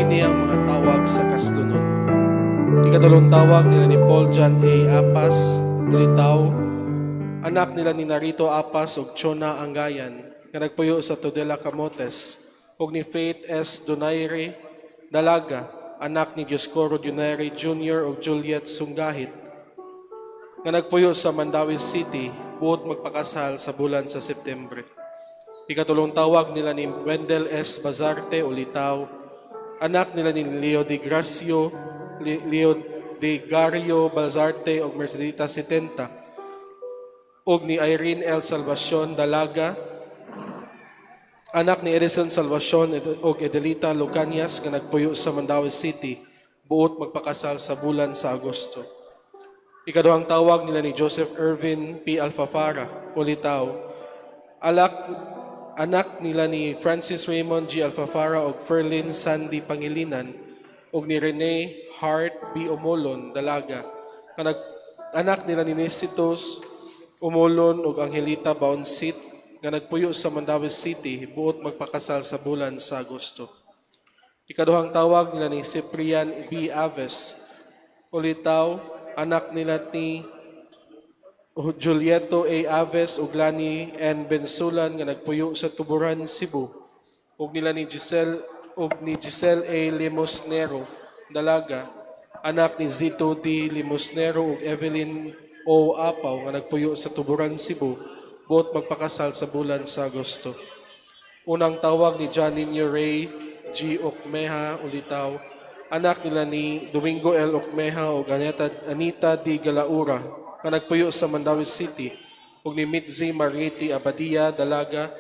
Kini ang mga tawag sa kaslunon. Ikatulong tawag nila ni Paul John A. Apas, Ulitaw, anak nila ni Narito Apas ug Chona Angayan, nga nagpuyo sa Tudela, Camotes, ug ni Faith S. Donaire Dalaga, anak ni Dioscoro Donaire Jr. ug Juliet Sungahit, nga nagpuyo sa Mandaue City, buot magpakasal sa bulan sa Septembre. Ikatulong tawag nila ni Wendell S. Bazarte Ulitaw, anak nila ni Leo de Gario Bazarte ug Mercedita Setenta, ug ni Irene L. Salvacion Dalaga, anak ni Edison Salvacion ug Edelita Lucanias nga nagpuyo sa Mandaue City, buot magpakasal sa bulan sa Agosto. Ikaduhang tawag nila ni Joseph Irvin P. Alfafara, Ulitaw, anak nila ni Francis Raymond G. Alfafara ug Ferlin Sandy Pangilinan ug ni Rene Hart B. Omolon Dalaga, nga anak nila ni Nesitos Umolon ug Angelita Baonsit nga nagpuyo sa Mandaue City, buot magpakasal sa bulan sa Agosto. Ikaduhang tawag nila ni Cyprian B. Aves Ulitaw, anak nila ni Julieto A. Aves ug Lani N. Bensulan nga nagpuyo sa Tuburan, Cebu, ug ni Giselle A. Limosnero Dalaga, anak ni Zito D. Limosnero ug Evelyn O. Apaw nga nagpuyo sa Tuburan, Cebu, buot magpakasal sa bulan sa Agosto. Unang tawag ni John Nino Ray G. Okmeha Ulitaw, anak nila ni Domingo L. Okmeha ug Anita D. Galaura nga nagpuyo sa Mandaue City, ug ni Mitzi Marieti Abadia Dalaga,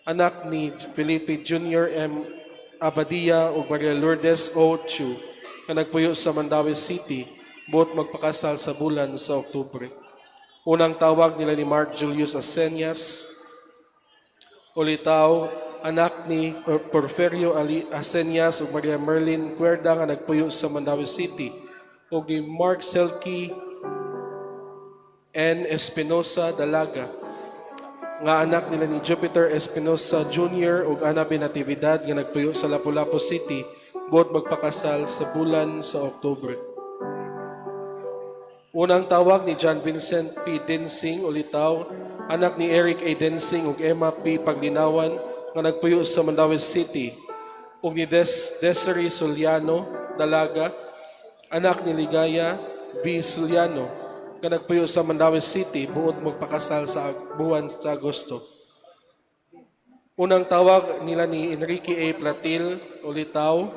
anak ni Felipe Jr. M. Abadia ug Maria Lourdes O. Chu nga nagpuyo sa Mandaue City, buot magpakasal sa bulan sa Oktubre. Unang tawag nila ni Mark Julius Asenias Ulitaw, anak ni Porferio Ali Asenias ug Maria Merlin Cuerda nga nagpuyo sa Mandaue City, ug ni Mark Selke N. Espinosa Dalaga, nga anak nila ni Jupiter Espinosa Jr. ug Ana Benatividad nga nagpuyo sa Lapu-Lapu City, buot magpakasal sa bulan sa Oktubre. Unang tawag ni John Vincent P. Densing Ulitaw, anak ni Eric A. Densing ug Emma P. Paglinawan nga nagpuyo sa Mandaue City, ug ni Desiree Soliano Dalaga, anak ni Ligaya V. Soliano nga nagpuyo sa Mandaue City, buot magpakasal sa buwan sa Agosto. Unang tawag nila ni Enrique A. Platil Ulitaw,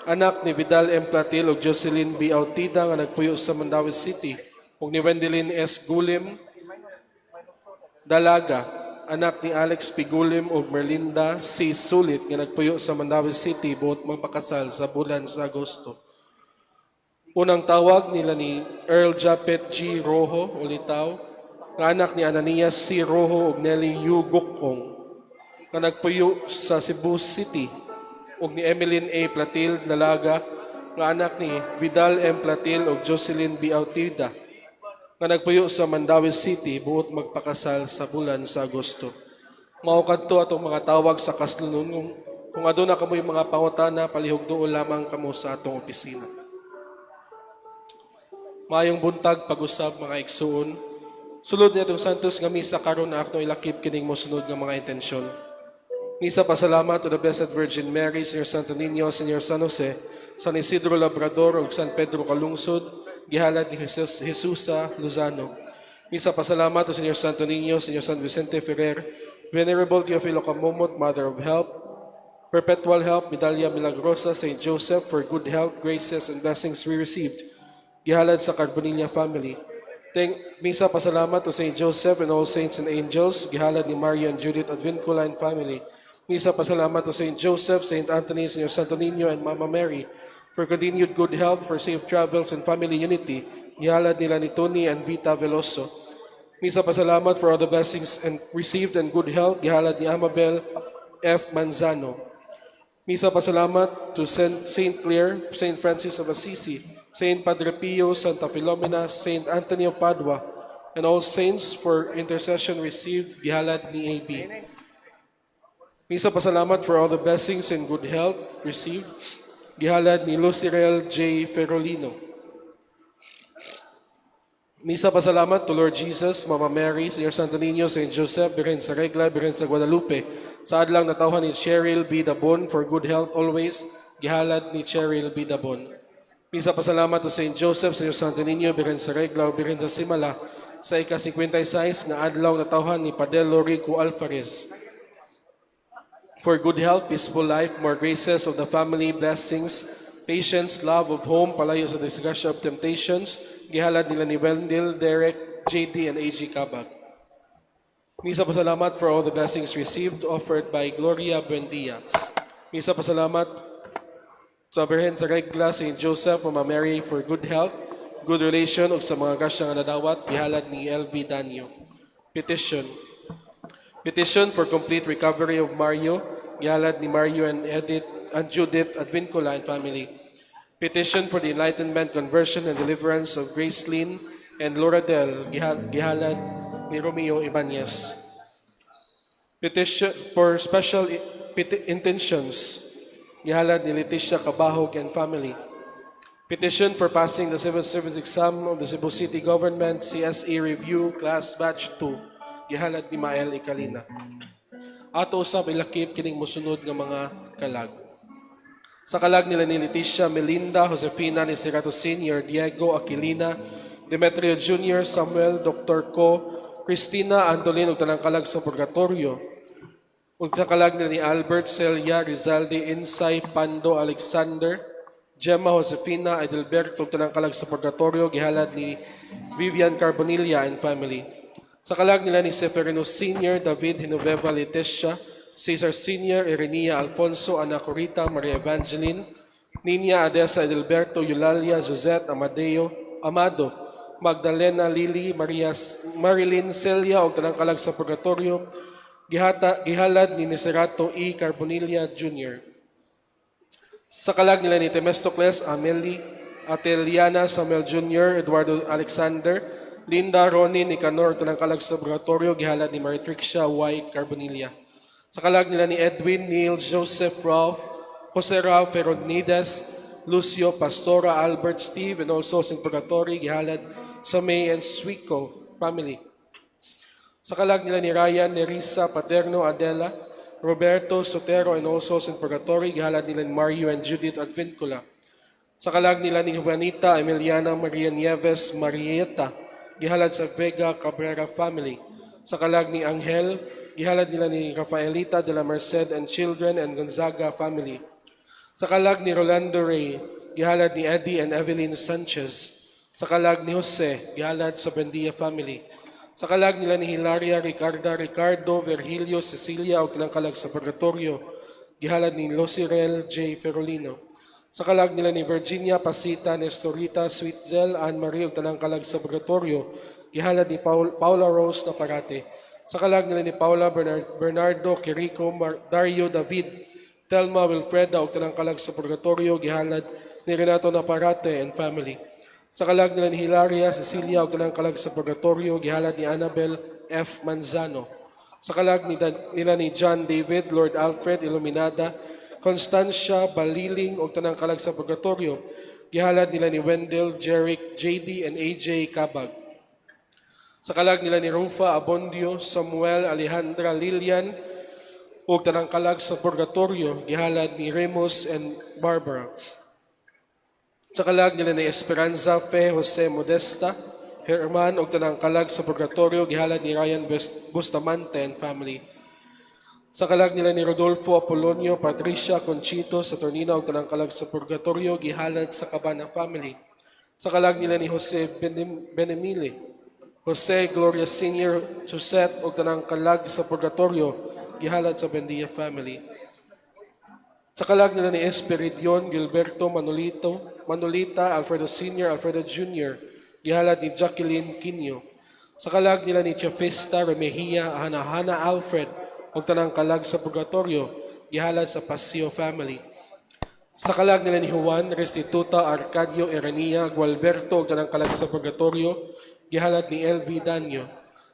anak ni Vidal M. Platil ug Jocelyn B. Autida nga nagpuyo sa Mandaue City, ug ni Wendelin S. Gulim Dalaga, anak ni Alex P. Gulim ug Merlinda C. Sulit nga nagpuyo sa Mandaue City, buot magpakasal sa bulan sa Agosto. Unang tawag nila ni Earl Japet G. Rojo Ulitaw, nga anak ni Ananias C. Rojo ug Nelly U. Gukong nga nagpuyo sa Cebu City, ug ni Emeline A. Platil Dalaga, nga anak ni Vidal M. Platil ug Jocelyn B. Autida nga nagpuyo sa Mandaue City, buot magpakasal sa bulan sa Agosto. Mao kadto atong mga tawag sa kaslunon. Kung aduna kamoy mga pangutana, palihog duol lamang kamo sa atong opisina. Maayong buntag pag-usab, mga igsuon. Sulod ni atong Santos nga misa karon na atong ilakip kining mosunod nga mga intensyon. Misa pasalamat to the Blessed Virgin Mary, Señor Santo Niño, Señor San Jose, San Isidro Labrador ug San Pedro Calungsod, gihalad ni Jesus, Jesusa Lozano. Misa pasalamat to Señor Santo Niño, Señor San Vicente Ferrer, Venerable Teofilo Camomot, Mother of Help, Perpetual Help, Medalla Milagrosa, Saint Joseph, for good health, graces, and blessings we received. Gihalad sa Carbonilla family. Misa pasalamat to Saint Joseph and all saints and angels, gihalad ni Maria and Judith Advincula and family. Misa pasalamat to Saint Joseph, Saint Anthony, Señor Santo Niño, and Mama Mary for continued good health, for safe travels and family unity. Gihalad nila ni Tony and Vita Veloso. Misa pasalamat for all the blessings and received and good health. Gihalad ni Amabel F. Manzano. Misa pasalamat to Saint Clare, Saint Francis of Assisi, Saint Padre Pio, Santa Filomena, Saint Anthony of Padua, and all saints for intercession received. Gihalad ni AB. Misa pasalamat for all the blessings and good health received. Gihalad ni Lucirel J. Ferolino. Misa pasalamat to Lord Jesus, Mama Mary, Señor Santo Niño, Saint Joseph, Birhen sa Regla, Birhen sa Guadalupe. Sa adlang natawhan ni Cheryl B. Dabon for good health always, gihalad ni Cheryl B. Dabon. Misa pasalamat to Saint Joseph, Señor Santo Niño, Birhen sa Regla, Birhen sa Simala, sa ika-56 nga adlaw natawhan ni Padelo Rico Alvarez. For good health, peaceful life, more graces of the family, blessings, patience, love of home, palayo sa disgrasya of temptations, gihalad nila ni Wendell, Derek, JD, and AG Kabag. Misa pasalamat for all the blessings received, offered by Gloria Buendia. Misa pasalamat sa Birhen sa Regla, St. Joseph, Mama Mary, for good health, good relation, ug sa mga grasya nga nadawat, gihalad ni LV Danyo. Petition. Petition for complete recovery of Mario, gihalad ni Mario and Edith and Judith Advincula and family. Petition for the enlightenment, conversion, and deliverance of Grace Lynn and Laura Del, gihalad ni Romeo Ibanez. Petition for special intentions, gihalad ni Leticia Cabahog and family. Petition for passing the civil service exam of the Cebu City Government CSE Review Class Batch 2, gihalad ni Mael Icalina. Ato usab ilakip kining mosunod nga mga kalag. Sa kalag nila ni Leticia, Melinda, Josefina, ni Serato Sr., Diego, Aquilina, Demetrio Jr., Samuel, Dr. Co, Christina, Antolin, ug tanang kalag sa Purgatorio. Ug sa kalag nila ni Albert, Celia, Rizaldi, Insay, Pando, Alexander, Gemma, Josefina, Edelberto, ug tanang kalag sa Purgatorio, gihalad ni Vivian Carbonilla and family. Sa kalag nila ni Seferino Sr., David, Genoveva, Leticia, Cesar Sr., Irenia, Alfonso, Ana Corita, Maria Evangeline, Ninya, Adesa, Edelberto, Eulalia, Josette, Amadeo, Amado, Magdalena, Lily, Maria, Marilyn, Celia, ug tanang kalag sa Purgatorio, gihalad ni Neserato E. Carbonilla Jr. Sa kalag nila ni Temestocles, Amelie, Ateliana, Samuel Jr., Eduardo Alexander, Linda, Ronnie, Nicanor, tanang kalag sa Purgatorio, gihalad ni Maritrixia Y. Carbonilla. Sa kalag nila ni Edwin, Neil, Joseph, Ralph, Jose Ralph, Feronides, Lucio, Pastora, Albert, Steve, and also in Purgatory, gihalad sa May and Suico family. Sa kalag nila ni Ryan, Nerissa, Paterno, Adela, Roberto, Sotero, and also in Purgatory, gihalad nila ni Mario and Judith Advincula. Sa kalag nila ni Juanita, Emiliana, Maria Nieves, Marieta, gihalad sa Vega Cabrera family. Sa kalag ni Angel, gihalad nila ni Rafaelita de la Merced and children and Gonzaga family. Sa kalag ni Rolando Ray, gihalad ni Eddie and Evelyn Sanchez. Sa kalag ni Jose, gihalad sa Buendia family. Sa kalag nila ni Hilaria, Ricarda, Ricardo, Virgilio, Cecilia, ug tanang kalag sa Purgatorio, gihalad ni Lucirel J. Ferolino. Sa kalag nila ni Virginia, Pasita, Nestorita, Sweetzel, Anne Marie, ug tanang kalag sa Purgatorio, gihalad ni Paula Rose Naparate. Sa kalag nila ni Paula, Bernardo, Quirico, Dario, David, Telma, Wilfreda, ug tanang kalag sa Purgatorio, gihalad ni Renato Naparate and family. Sa kalag nila ni Hilaria, Cecilia, ug tanang kalag sa Purgatorio, gihalad ni Annabel F. Manzano. Sa kalag nila ni John David, Lord Alfred, Illuminada, Constancia, Baliling, ug tanang kalag sa Purgatorio, gihalad nila ni Wendell, Jeric, JD, and AJ Kabag. Sa kalag nila ni Rufa, Abondio, Samuel, Alejandra, Lilian, ug tanang kalag sa Purgatorio, gihalad ni Remus and Barbara. Sa kalag nila ni Esperanza, Fe, Jose, Modesta, Herman, ug tanang kalag sa Purgatorio, gihalad ni Ryan Bustamante and family. Sa kalag nila ni Rodolfo Apolonio, Patricia, Conchito, Saturnina, ug tanang kalag sa Purgatorio, gihalad sa Cabana family. Sa kalag nila ni Jose Benemile, Jose Gloria Sr., Josette, ug tanang kalag sa Purgatorio, gihalad sa Buendia family. Sa kalag nila ni Esperidion, Gilberto, Manolito, Manolita, Alfredo Sr., Alfredo Jr., gihalad ni Jacqueline Quinio. Sa kalag nila ni Chefista, Remehia, Hana Alfred, ug tanang kalag sa Purgatorio, gihalad sa Pasio family. Sa kalag nila ni Juan, Restituta, Arcadio, Erenia, Gualberto, ug tanang kalag sa Purgatorio, gihalad ni LV Danyo.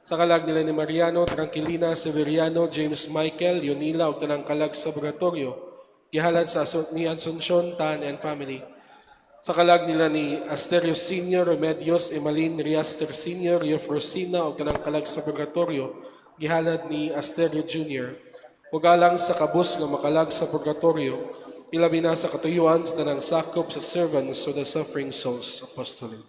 Sa kalag nila ni Mariano, Tranquilina, Severiano, James Michael, Leonila, ug tanang kalag sa Purgatorio, Gihalad sa ni Asuncion Tan and family. Sa kalag nila ni Asterio Sr., Remedios, Emaline Riaster Sr., Eufrosina o kanang kalag sa Purgatorio, gihalad ni Asterio Jr. Ug alang sa kabus nga makalag sa Purgatorio, ilabi na sa katuyuan sa tanang sakop sa Servants of the Suffering Souls Apostolate.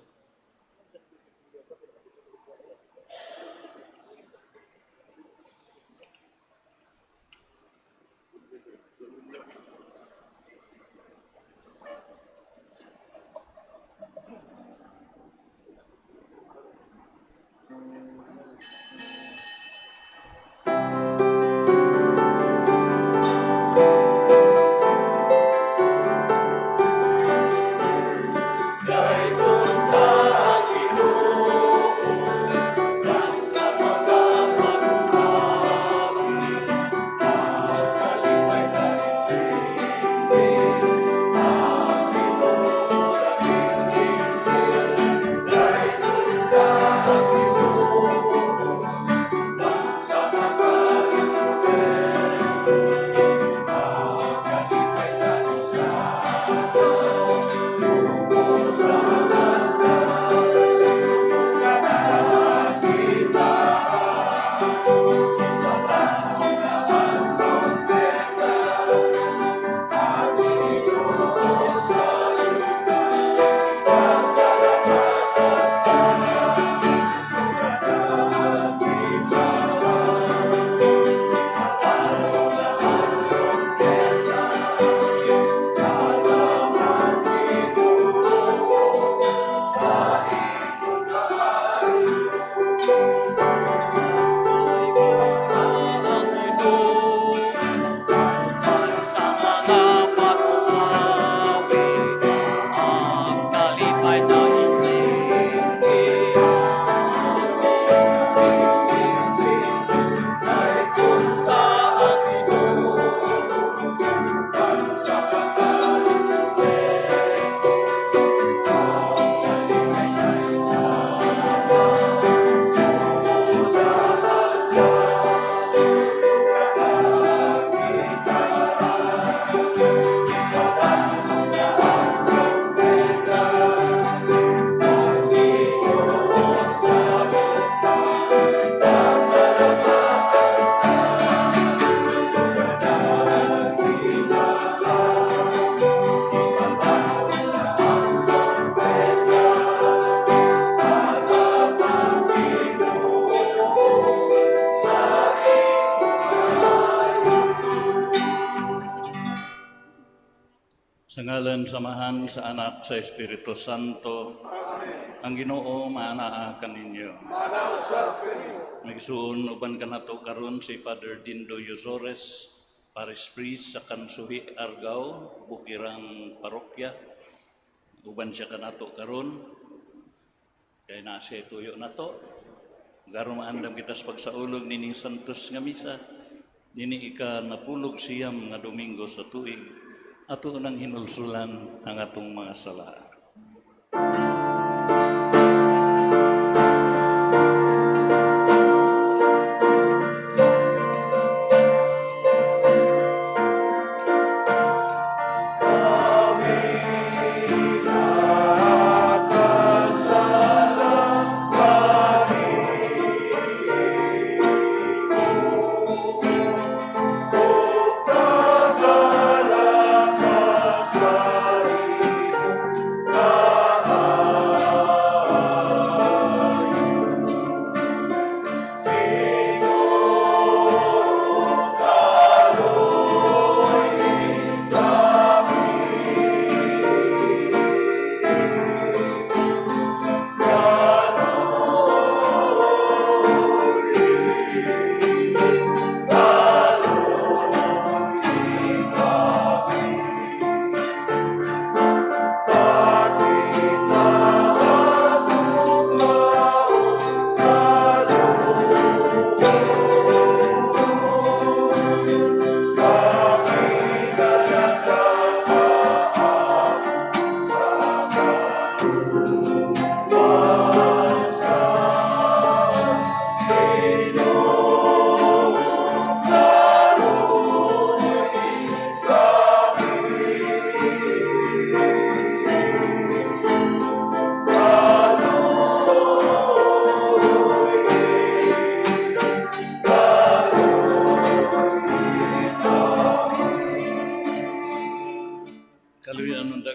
Sa mga pag-uwi, ang kalipay na isipin. Ay punta ang Ginoo, sa Sa ngalan sa Amahan, sa Anak, sa Espiritu Santo. Amen. Ang Ginoo maanaa kaninyo. Mga igsuon, uban kanato karon si Father Dindo Yusores, Parish Priest sa Kansuhi, Argao, Bukirang Parokya. Uban siya kanato karon. Kay naa siya tuyo nato. Garo maandam kita sa pagsaulog nining Santos nga Misa. Nini ika 49 nga Domingo sa tuig. Ato nang hinulsulan ang atong mga sala.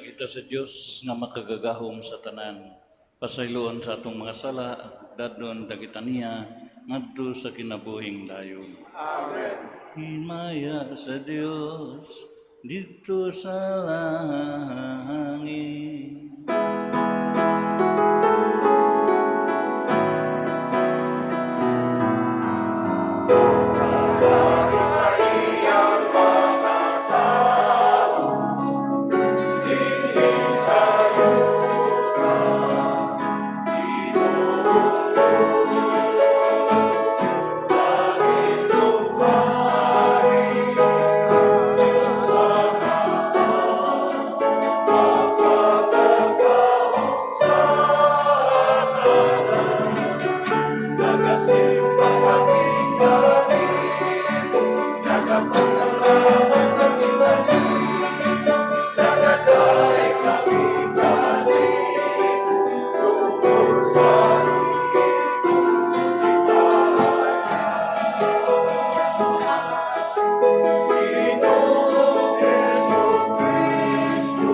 Manalangin kita sa Dios nga makagagahom sa tanan. Pasayloon sa atong mga sala, dadon kita niya ngadto sa kinabuhing dayon. Amen. Himaya sa Dios didto sa langit. Sa iyang mga tao, dinhi sa yuta, Ginoong pari sa makakatagahom sa tanan, nagasimba kami kanimo, nagapasalamat kami kanimo, nagadaig kami kanimo, tungod sa imong himaya. Ginoong Jesu-Cristo,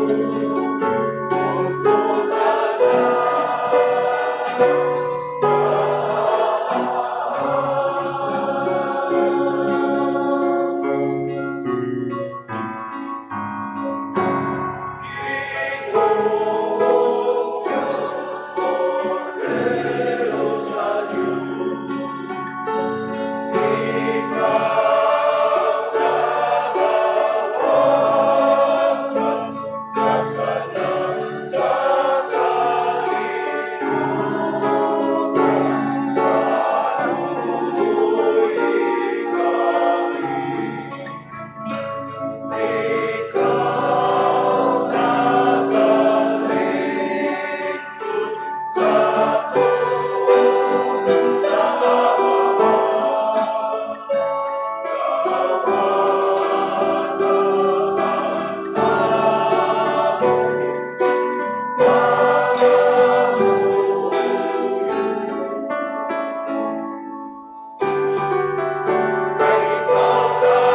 ug na Ginoong Diyos, Kordero sa Diyos, ikaw nagawagtang sa sala sa kalibutan, kaluoyi kami. Ikaw nagaligtod sa aton sa Amahan. Dawata ang among pangamuyo. Kay ikaw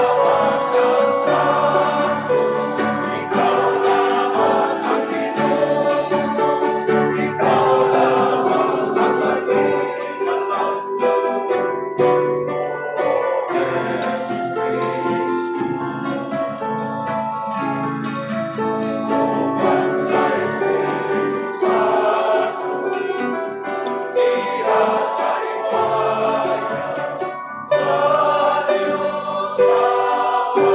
lamang ang santo, ikaw lamang ang Ginoo, ikaw lamang ang labing Jesu-Cristo. Uban sa Espiritu Santo, diha sa himaya, sa Diyos Amen.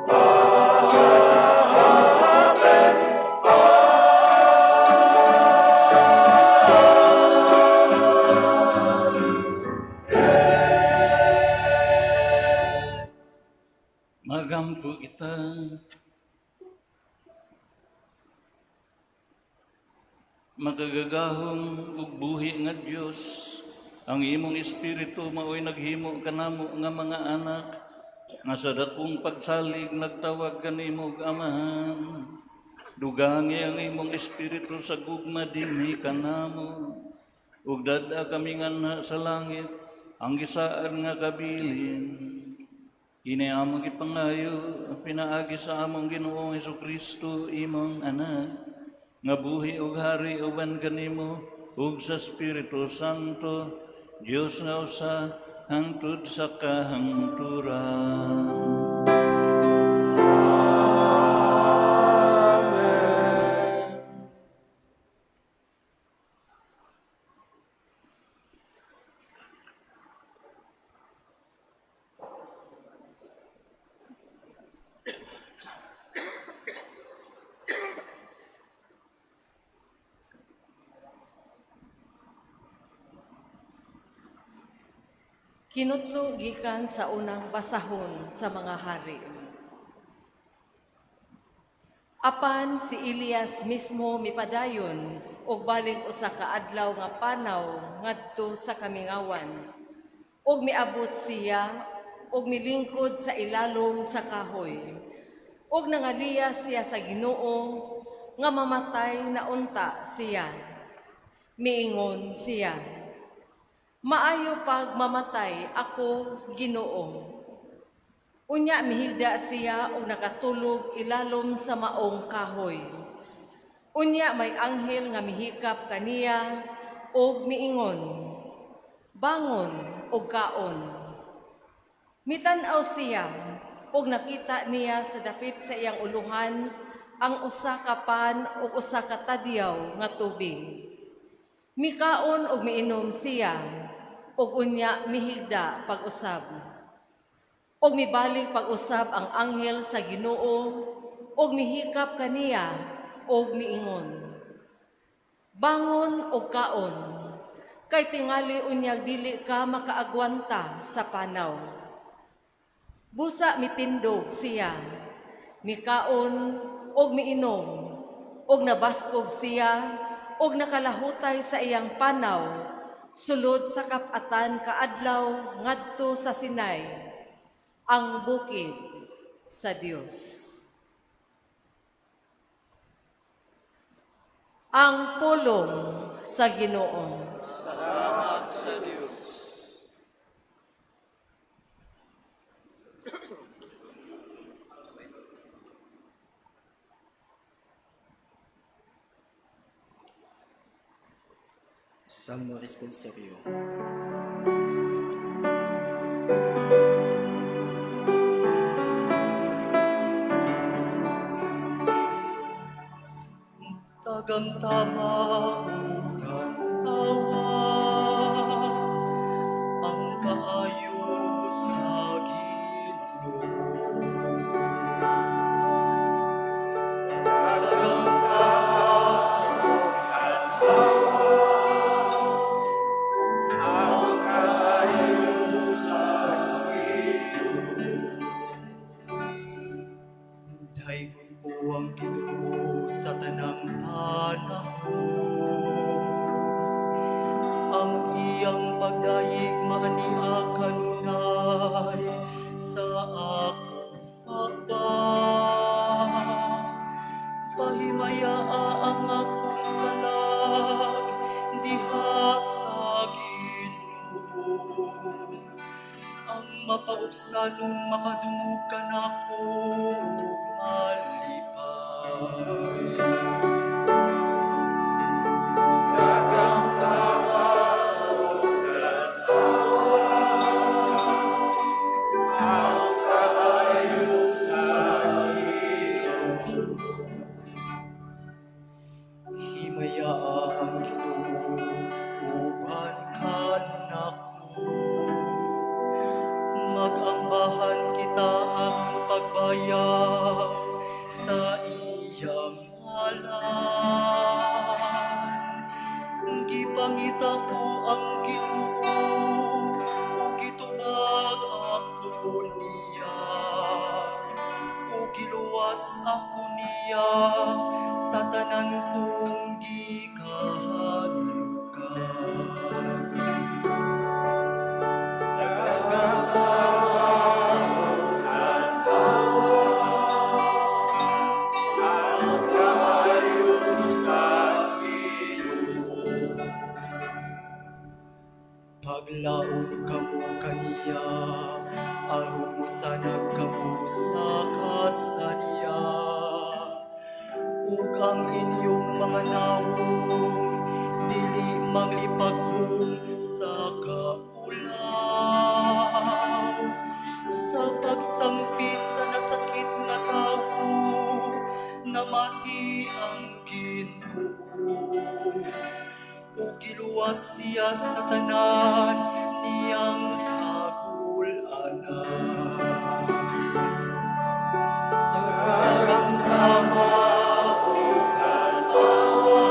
Amen. Amen. Magampo kita. Makagagahom ug buhi nga Dios, ang imong espiritu mao'y naghimo kanamo nga mga anak nga sa dakong pagsalig nagtawag kanimo og Amahan. Dugangi ang imong espiritu sa gugma dinhi kanamo ug dad-a kami nganha sa langit ang gisaad nga kabilin. Ini among gipangayo pinaagi sa among Ginoong Hesukristo, imong anak, nga buhi ug hari uban kanimo ug sa Espiritu Santo, Dios nga usa hangtod sa kahangturan. Amen. Kinutlo gikan sa unang basahon sa mga hari. Apan si Elias mismo mipadayon og balik usa ka adlaw nga panaw ngadto sa kamingawan. Ug miabot siya ug milingkod sa ilalom sa kahoy. Ug nangaliya siya sa Ginoo. nga mamatay na unta siya. Miingon siya, "Maayo pag mamatay ako, Ginoo." Unya mihigda siya og nakatulog ilalom sa maong kahoy. Unya may anghel nga mihikap kaniya og miingon, "Bangon og kaon." Mitan-aw siya og nakita niya sa dapit sa iyang uluhan ang usa ka pan ug usa ka tadyaw nga tubig. Mikaon og miinom siya ug unya mihigda pag-usab. Og mibalik pag-usab ang anghel sa Ginoo og mihikap kaniya og miingon, "Bangon og kaon, kay tingali unyag dili ka makaagwanta sa panaw." Busa mitindog siya, mikaon og miinom, og nabaskog siya og nakalahutay sa iyang panaw sulod sa kap-atan ka adlaw ngadto sa Sinai, ang bukid sa Dios. Ang pulong sa Ginoo. Salamat sa Dios. Salmo responsorio. Tagamtama ug tan-awa ang kaayo sa Ginoo. Tagamtama ug Ang kaayo sa Ginoo. Daygon ko ang Ginoo sa tanang panahon. Ang iyang pagdayeg maania kanunay sa akong baba. Pahimayaa ang akong kalag diha sa Ginoo. Ang mapaubsanon makadungog kanako ug malipay. Tagamtama ug tan-awa ang kaayo sa Ginoo. Himayaa ang Ginoo uban kanako. Mag-ambahan kita aron pagbayaw sa iyang ngalan. Gipangita ko ang Ginoo ug gitubag ako niya. Ug giluwas ako niya sa tanan kong gikahadlukan. Tagamtama ug tan-awa ang kaayo sa Ginoo. Paglaon kamo kaniya, aron mosanag kamo sa kasaniya. Ug ang inyong mga nawong dili manglipaghong sa kaulaw. Sa pagsangpit sa nasakit nga tawo, namati ang Ginoo. Ug giluwas siya sa tanan niyang kagul-anan. Tagamtama ug tan-awa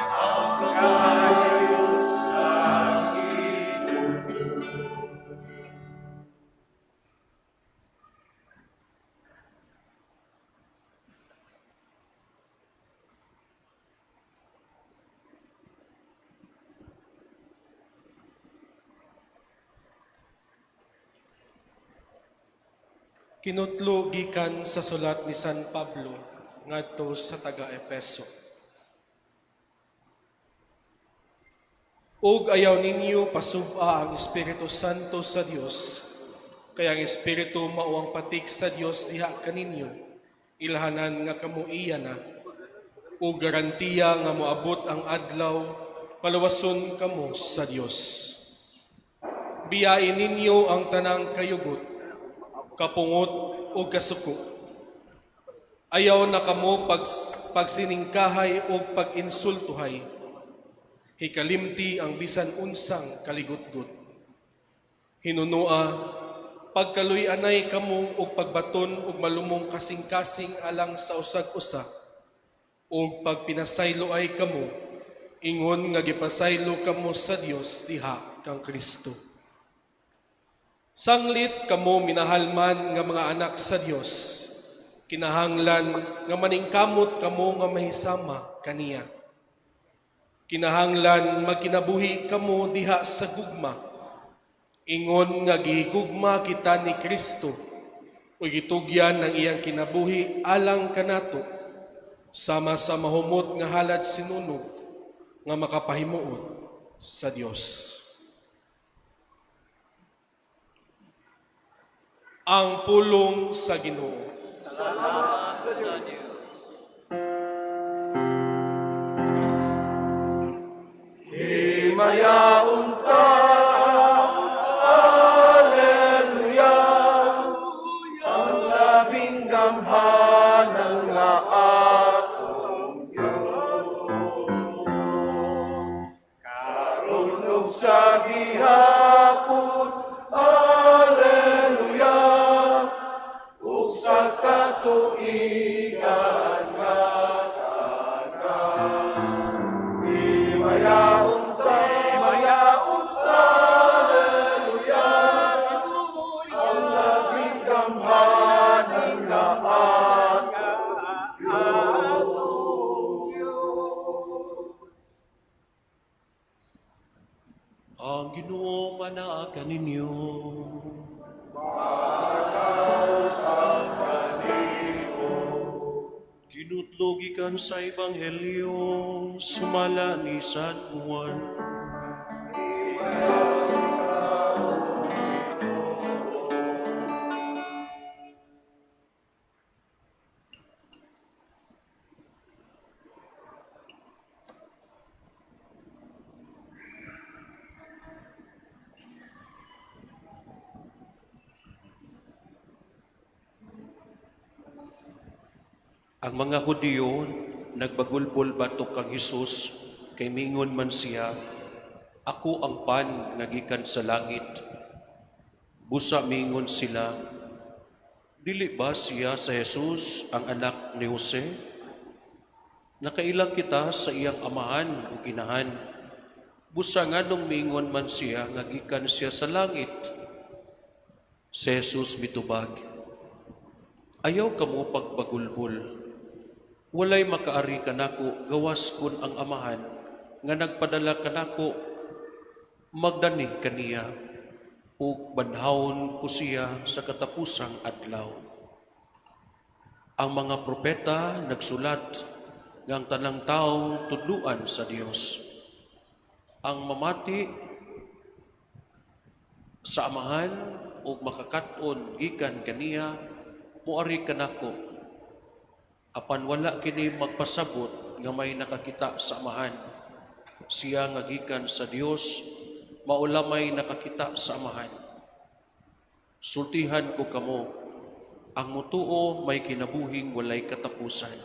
ang kaayo sa Ginoo. Kinutlo gikan sa sulat ni San Pablo ngadto sa taga-Efeso. Ug ayaw ninyo pasub-a ang Espiritu Santo sa Dios, kay ang Espiritu mao ang patik sa Dios diha kaninyo, ilhanan nga kamo iya na, ug garantiya nga moabot ang adlaw, paluwason kamo sa Dios. Biyain ninyo ang tanang kayugot, kapungot ug kasuko. Ayaw na kamo pagsiningkahay ug pag-insultuhay. Hikalimti ang bisan unsang kaligutgot. Hinunua, pagkaluy-anay kamo ug pagbaton ug malumong kasing-kasing alang sa usag-usa, ug pagpinasaylo ay kamo, ingon nga gipasaylo kamo sa Dios diha kang Kristo. Sanglit kamo minahalman nga mga anak sa Dios, kinahanglan nga maningkamot kamo nga mahisama kaniya. Kinahanglan magkinabuhi kamo diha sa gugma, ingon nga gihigugma kita ni Kristo ug gitugyan ang iyang kinabuhi alang kanato, sama sa mahumot nga halad sinunog nga makapahimuot sa Dios. Ang pulong sa Ginoo. Salamat sa Dios. Himayaon ta, Alleluia, ang labing gamhanan nga atong Diyos. Karon ug sa gihapon, Alleluia, ug sa katuigan nga tanan. Himayaon ta, himayaon ta, Alleluia, ang labing gamhanan nga atong Diyos. Ang Ginoo manaa kaninyo. Kinutlo gikan sa Ebanghelyo sumala ni San Juan. Ang mga Hudiyo nagbagulbol batok kang Hesus kay mingon man siya, "Ako ang pan nga gikan sa langit." Busa mingon sila, "Dili ba siya sa Jesus ang anak ni Jose? Nakailang kita sa iyang amahan ug inahan. Busa nganong mingon man siya nga gikan siya sa langit?" Si Jesus mitubag, "Ayaw kamo pagbagulbol. Walay makaari kanako gawas kun ang amahan nga nagpadala kanako magdani kaniya, ug banhawon ko siya sa katapusang adlaw. Ang mga propeta nagsulat nga ang tanang tawo tudluan sa Dios. Ang mamati sa amahan ug makakaton gikan kaniya moari kanako. Apan wala kini magpasabot nga may nakakita sa amahan. Siya nga gikan sa Dios mao lamay nakakita sa amahan. Sultihan ko kamo, ang mutuo may kinabuhing walay katapusan.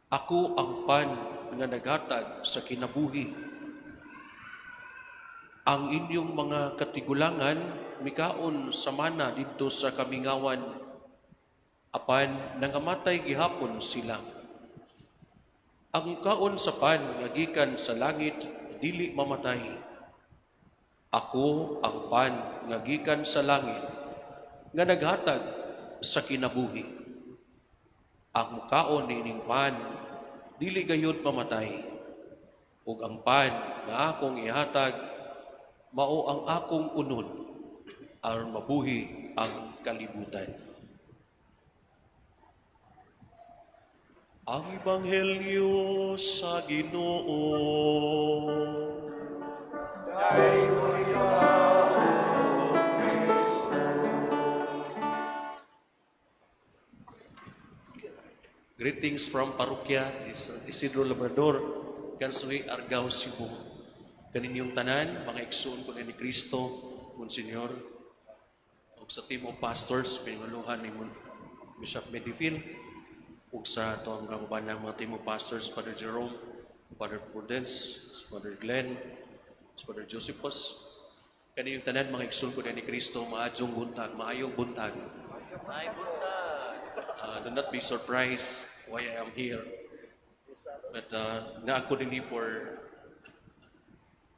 Ako ang pan nga naghatag sa kinabuhi. Ang inyong mga katigulangan mikaon sa mana didto sa kamingawan, apan nangamatay gihapon sila. Ang kaon sa pan nga gikan sa langit dili mamatay. Ako ang pan nga gikan sa langit nga naghatag sa kinabuhi. Ang mukaon niining pan dili gayud mamatay. Ug ang pan nga akong ihatag mao ang akong unod aron mabuhi ang kalibutan. Ang Ebanghelyo sa Ginoo. Dayon ikaw, Kristo. Greetings from Parokya de San Isidro Labrador, Kansuhi, Argao, Cebu. Kaninyong tanan, mga igsoon ko ni Kristo, Monsignor, ug sa team of pastors, pinanguluhan ni Bishop Medifil, ug sa atong kauban ng mga team of pastors, Father Jerome, Father Prudence, Father Glenn, Father Josephus. Kaninyong tanan, mga igsoon ko ni Kristo, maayong buntag, maayong buntag. May buntag. Do not be surprised why I am here. But naa ko dinhi for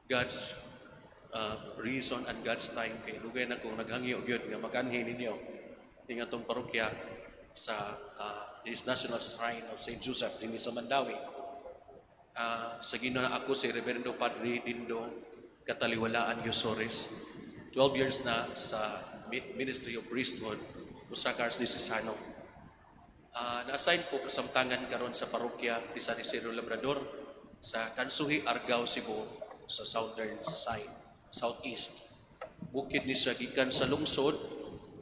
God's reason and God's time, kay dugay na kong naghangyo gyud nga makanhi ninyo ning atong parokya sa is National Shrine of St. Joseph dinhi sa Mandaue. Sa Ginoo, ako si Reverendo Padre Dindo Kataliwalaan Yosores. 12 years na sa Ministry of Priesthood, usa ka Archdiocesan. Na-assign ko kasamtangan karon sa parokya ni San Isidro Labrador sa Kansuhi, Argao, Cebu, sa southern side, southeast. Bukid ni siya gikan sa lungsod,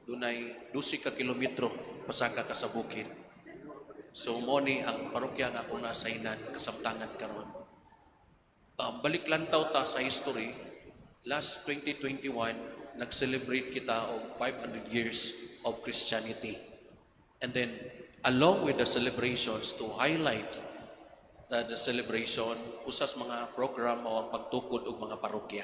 dunay 12 ka kilometro pasaka ka sa bukid. So mo ni ang parokya nga akong na-assignan kasamtangan karon. Balik lantaw ta sa history. Last 2021, nag-celebrate kita og 500 years of Christianity. And then, along with the celebrations, to highlight the celebration, usas mga program o ang pagtukod og mga parokya.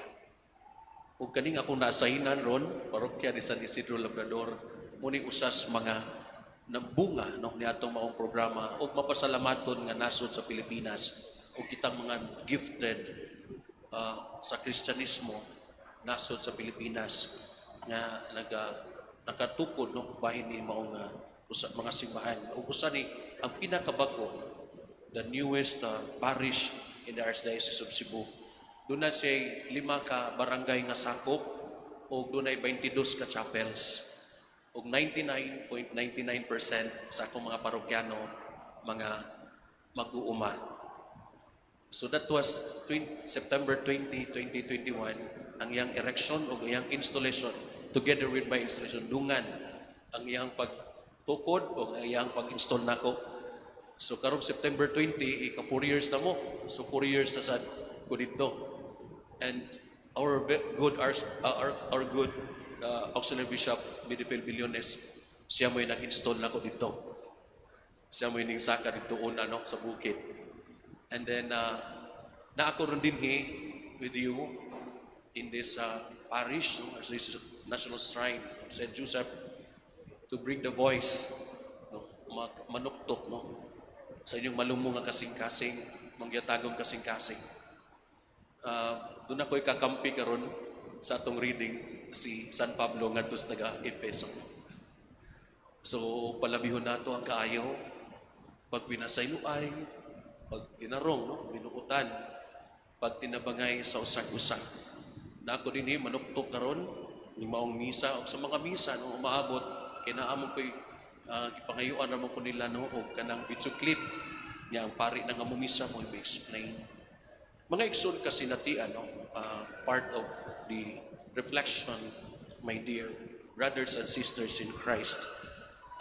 Ug kaning akong na-assignan ron, parokya ni San Isidro Labrador, muni usas mga nabunga, no, ni atong maong programa ug mapasalamaton nga nasod sa Pilipinas ug kitang mga gifted sa Kristyanismo nasod sa Pilipinas nga nakatukod, no, bahin ni maong usa, mga simbahan ug usa ni ang pinakabago, the newest parish in the Archdiocese of Cebu. Doon na siya lima ka barangay nga sakop ug dunay 22 ka chapels ug 99.99% sa akong mga parokyano mga mag-uuma. So that was 20, September 20, 2021 ang iyang erection o iyang installation together with my installation, dungan ang iyang pagtukod o ang iyang pag-install nako. So karong September 20, ika 4 years na mo. So 4 years na sad ko dito. And our good our good Auxiliary Bishop Medifil Billones, siya mo'y nag-install nako dito. Siya mo'y ning saka dito una, no, sa bukid. And then na ako ron dinhi with you in this parish, no, as this National Shrine of St. Joseph, to bring the voice, no, manuktok, no, sa inyong malumo nga kasing-kasing, mangyatagong kasing-kasing. Doon ako ikakampi karon sa atong reading, si San Pablo ngadto sa taga Epeso. So palabihon nato ang kaayo pag pinasayloay, pag tinarong, no, binuutan, pag tinabangay sa usag-usa. Na ako dinhi manuktok karon ni maong misa o sa mga misa, no, umaabot kay naa mo ko'y gipangayuan ra mo ko nila, no, og kanang video clip niya ang pari na nga mumisa mo i-explain. Mga igsoon kasinatian, no, part of the reflection, my dear brothers and sisters in Christ,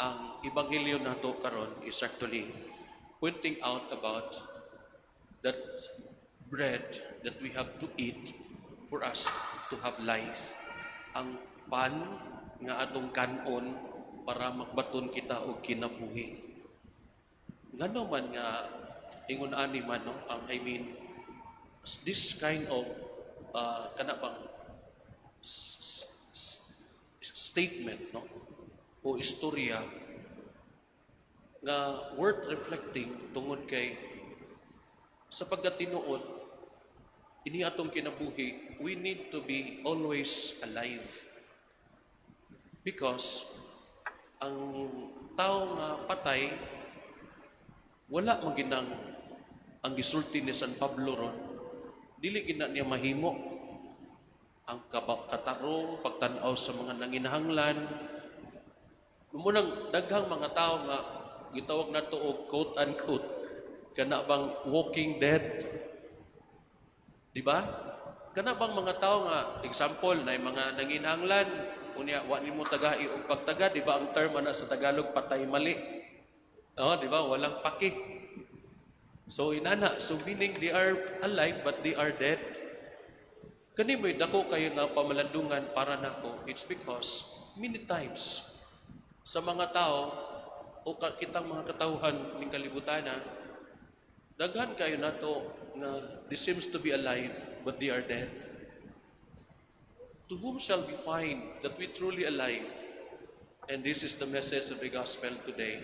ang ebanghelyo nato karon is actually pointing out about that bread that we have to eat for us to have life. Ang pan nga atong kanon para magbaton kita og kinabuhi. Ngano man nga ingon ani man, no, ang, I mean, this kind of kana bang statement, no, o istorya nga worth reflecting, tungod kay sa pagkatinuod ini atong kinabuhi, we need to be always alive, because ang tao nga patay, wala man ginang ang gisulti ni San Pablo ron, dili gina niya mahimo ang katarong pagtan-aw sa mga nanginahanglan. Munang daghang mga tao nga gitawag nato og quote unquote Kana bang walking dead? Di ba? Kana bang mga tao nga, example, na mga nanginahanglan, unya wa nimo tagai og pagtaga, di ba ang term ana sa Tagalog, patay mali? Oh, di ba? Walang paki. So inana, so meaning they are alive but they are dead. Kani mo'y dako kayo nga pamalandungan para nako. It's because many times sa mga tao o kitang mga katawhan ning kalibutan na daghan kayo nato nga they seems to be alive but they are dead. To whom shall we find that we truly alive? And this is the message of the gospel today.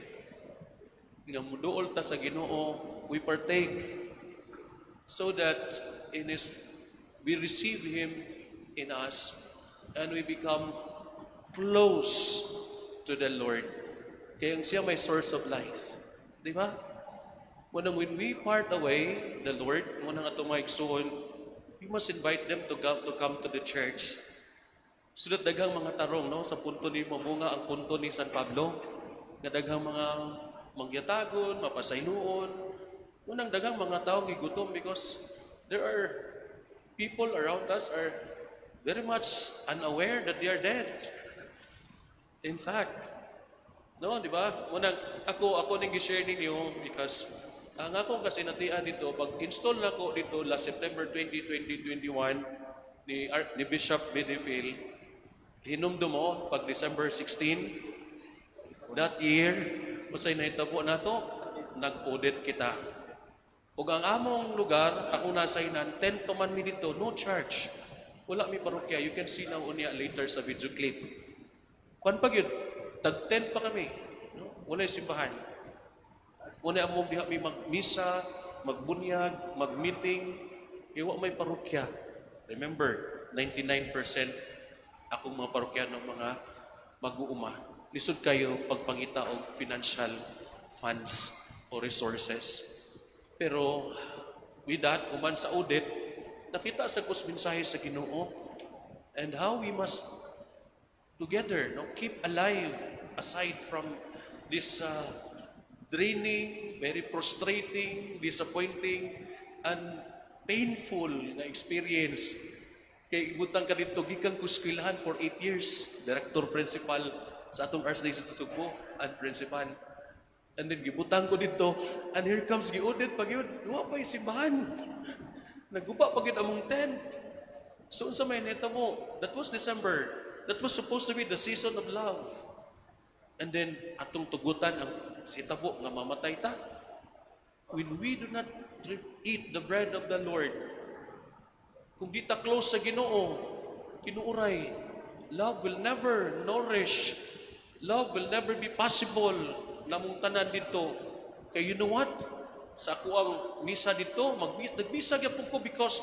Nga muduol ta sa Ginoo, we partake so that in His we receive Him in us and we become close to the Lord. Kaya ang siya may source of life. Di ba? When we part away the Lord, muna nga itong mga igsuon, we must invite them to come to the church. So that daghang mga tarong, no, sa punto ni mabunga ang punto ni San Pablo, nga daghang mga mangyatagon, mapasayloon, unang daghang mga tao gigutom because there are people around us are very much unaware that they are dead. In fact, no, di ba? Munang ako ning gi-share ninyo because ang akong kasinatian dito, pag install na ko dito last September 20, 2021 ni Bishop Bedefil, hinumdum mo pag December 16 that year, unsay nahitabo nato, nag-audit kita. Ug ang among lugar, akong nasaynan, 10 pa man mi dito, no charge. Wala mi parokya. You can see now unya later sa video clip. Kuan pa gyud, tag 10 pa kami. No? Walay simbahan. Una among diha mi magmisa, magbunyag, magmeeting, kay wa may parokya. Remember, 99% akong mga parokyano mga mag-uuma. Lisod kayo pagpangita og financial funds o resources. Pero with that, human sa audit, nakita sa kus mensahe sa Ginoo and how we must together, no, keep alive aside from this draining, very frustrating, disappointing, and painful na experience. Kay ibutang ka dito, gikan ko eskwelahan for 8 years, director principal sa atong Archdiocese sa Sugbo, and principal. And then gibutang ko dito, and here comes gi-audit pag yun, wa pa yung simbahan. Naguba pa gyud among tent. So unsa may nahitabo, that was December. That was supposed to be the season of love. And then atong tugutan ang sitabo nga mamatay ta. When we do not eat the bread of the Lord, kung di ta close sa Ginoo, tinuuray, love will never nourish. Love will never be possible namong tanan dito. Kay you know what? Sa ako ang misa dito, nagmisa gyapon ko because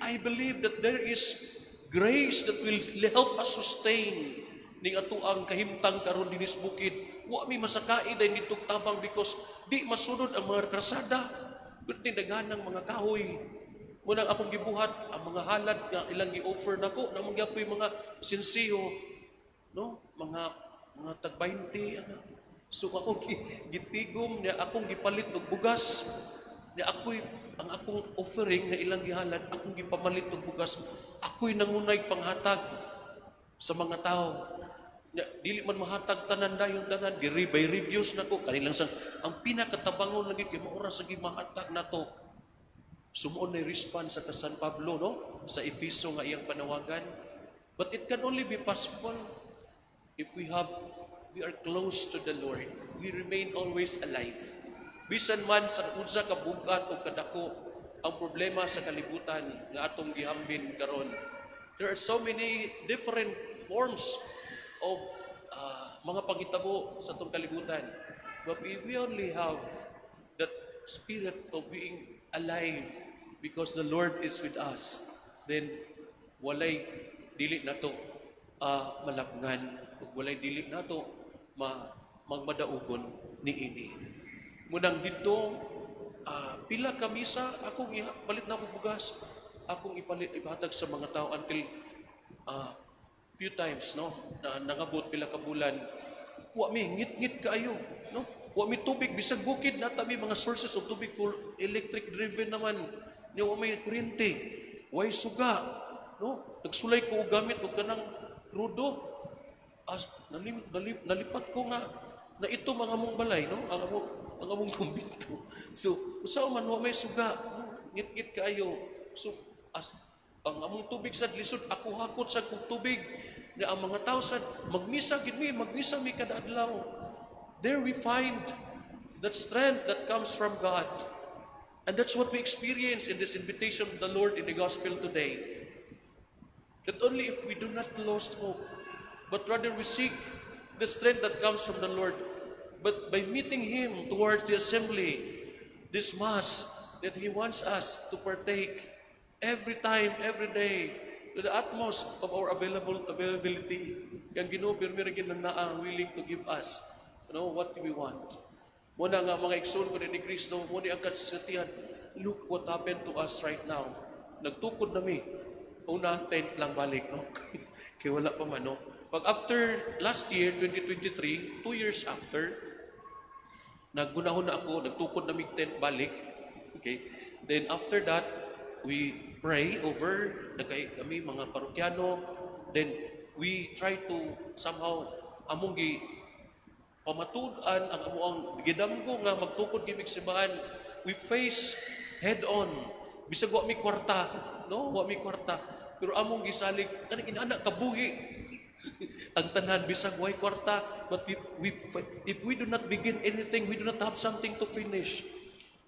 I believe that there is grace that will help us sustain ning ato ang kahimtang karon dinis bukid. Wa mi masakai dahil dito tabang because di masunod ang mga krasada. Kundi daghan ng mga kahoy. Munang akong gibuhat ang mga halad nga ilang gi-offer nako na mga mga sinsiyo, no, mga tag 20 ana. So ako gitigom niya, akong gipalit og bugas niya. Ako'y ang akong offering nga ilang gihalad, akong gipamalit og bugas. Ako'y nangunay panghatag sa mga tao. Nya, dili man mahatag tanan dayon tanan, giri by reviews nako kanilang sang ang pinakatabangon lagi kay maura sa gimahatag nato. Sumuon na response sa San Pablo, no, sa Episo nga iyang panawagan. But it can only be possible if we are close to the Lord. We remain always alive. Bisan man sa unsa ka bug-at o kadako ang problema sa kalibutan nga atong gihambin karon. There are so many different forms of mga pangitabo sa atong kalibutan. But if we only have that spirit of being alive because the Lord is with us, then walay dili nato malabngan ug walay dili nato magmadaugon niini. Munang dito pila ka misa akong palit na akong bugas, akong ipalit ipahatag sa mga tao until few times, no, na nangabot pila ka bulan wa mi ngit-ngit kaayo, no, wa Wa mi tubig bisag bukid na mi mga sources of tubig, electric driven naman. Nya wa may kuryente. Way suga, no? Nagsulay ko og gamit og kanang krudo. As nalipat ko nga na ito mga among balay, no? Ang among kumbinto. So, usa man wa may suga, no? Ngit-ngit kaayo. So, as ang among tubig sa lisod, ako hakot sa kong tubig na ang mga tao sa magmisa gid mi, magmisa mi kada adlaw. There we find that strength that comes from God. And that's what we experience in this invitation of the Lord in the gospel today. That only if we do not lose hope, but rather we seek the strength that comes from the Lord, but by meeting Him towards the assembly, this Mass that He wants us to partake every time, every day, to the utmost of our available availability. Yang Ginoo pirmi ra gyud naa willing to give us what we want. Muna nga, mga igsoon ko ni Kristo, muna ang kasatihan. Look what happened to us right now. Nagtukod na mi. Una, tent lang balik, no? Kaya wala pa man, no? Pag after last year, 2023, 2 years after, naggunahon na ako, nagtukod na mig tent balik. Okay? Then after that, we pray over, nagkay kami mga parokyano. Then we try to somehow among gi pamatud-an ang amoang gidamgo nga magtukod gid mig simbahan. We face head on bisag wa mi kwarta, no? Wa mi kwarta, pero among gisalig kaning inana kabuhi ang tanan bisag way kwarta. But we if we do not begin anything, we do not have something to finish.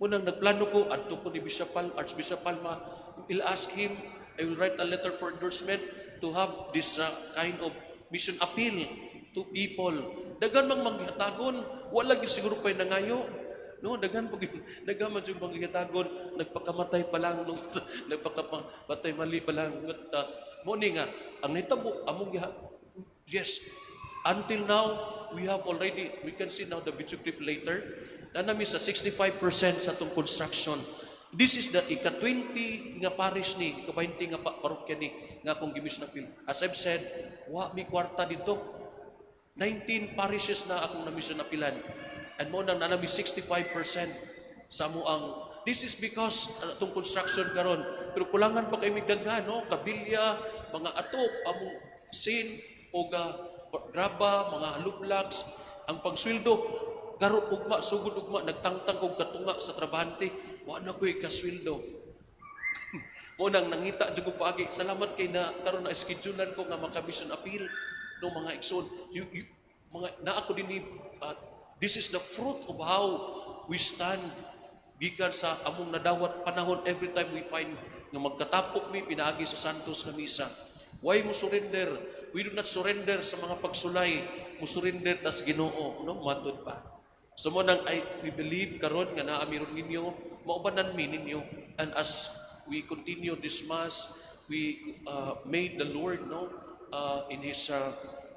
Unang nagplano ko, adto ko ni Bishop Archbishop Palma, I'll ask him, I will write a letter for endorsement to have this kind of mission appeal to people. Daghan mang manghatagon, wala gyud siguro pa'y nangayo. No, daghan pag daghan man yung manghatagon, nagpakamatay pa lang, no, nagpakamatay mali pa lang. But, mo ni nga ang nahitabo among yes, until now we have already, we can see now the video clip later, na nami sa 65% sa atong construction. This is the ika-20 nga parish ni, ika-20 nga parokya ni nga akong gi-mission appeal. As I've said, wa mi kwarta dito. 19 parishes na akong na-mission appealan. And mo nang nanami 65% sa amo ang. This is because atong construction karon, pero kulangan pa kay mig daghan, no? Kabilya, mga atop, among sin og graba, mga hollow blocks, ang pagsweldo karon ugma, sugod ugma, nagtangtang og katunga sa trabahante, wa na ko'y kasweldo. Mo nang nangita jud ko paagi. Salamat kay na karon na schedulean ko nga maka-mission appeal, no, mga igsoon. You, mga naa ko dinhi, this is the fruit of how we stand gikan sa among nadawat panahon. Every time we find nga magkatapok mi pinaagi sa Santos nga Misa. Why mo surrender? We do not surrender sa mga pagsulay, mo surrender tas Ginoo, no? Matud pa. So mo nang I, we believe karon nga naa mi ron ninyo, maubanan mi ninyo, and as we continue this Mass, we made the Lord, no, in His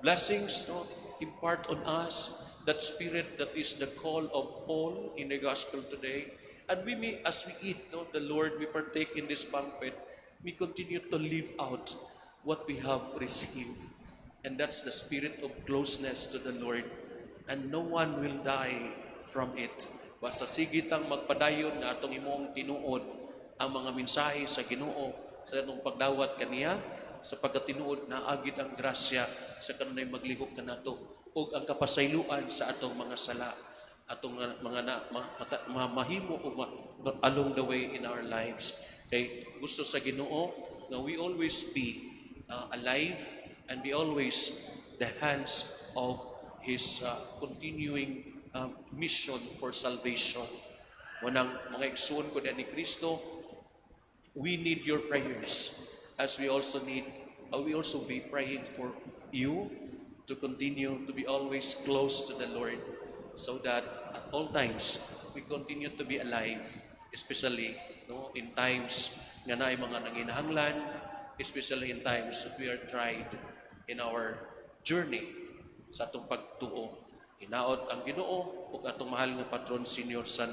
blessings, no, impart on us that spirit that is the call of Paul in the gospel today. And we may, as we eat, no, the Lord, we partake in this banquet, we continue to live out what we have received. And that's the spirit of closeness to the Lord. And no one will die from it. Basta sige tang magpadayon nga atong imong tinuod ang mga mensahe sa Ginoo sa atong pagdawat kaniya, sa pagkatinuod naagid ang grasya sa kanunay maglihok kanato ug ang kapasayloan sa atong mga sala, atong mga na, ma, mata, ma, mahimo o ma, along the way in our lives, kay gusto sa Ginoo nga we always be alive and be always the hands of His continuing mission for salvation. Wanang mga igsoon ko ni Kristo, we need your prayers as we also need we also be praying for you to continue to be always close to the Lord so that at all times we continue to be alive, especially, no, in times nga naay mga nanginahanglan, especially in times that we are tried in our journey sa atong pagtuo. Hinaot ang Ginoo ug atong mahal nga patron, Senior San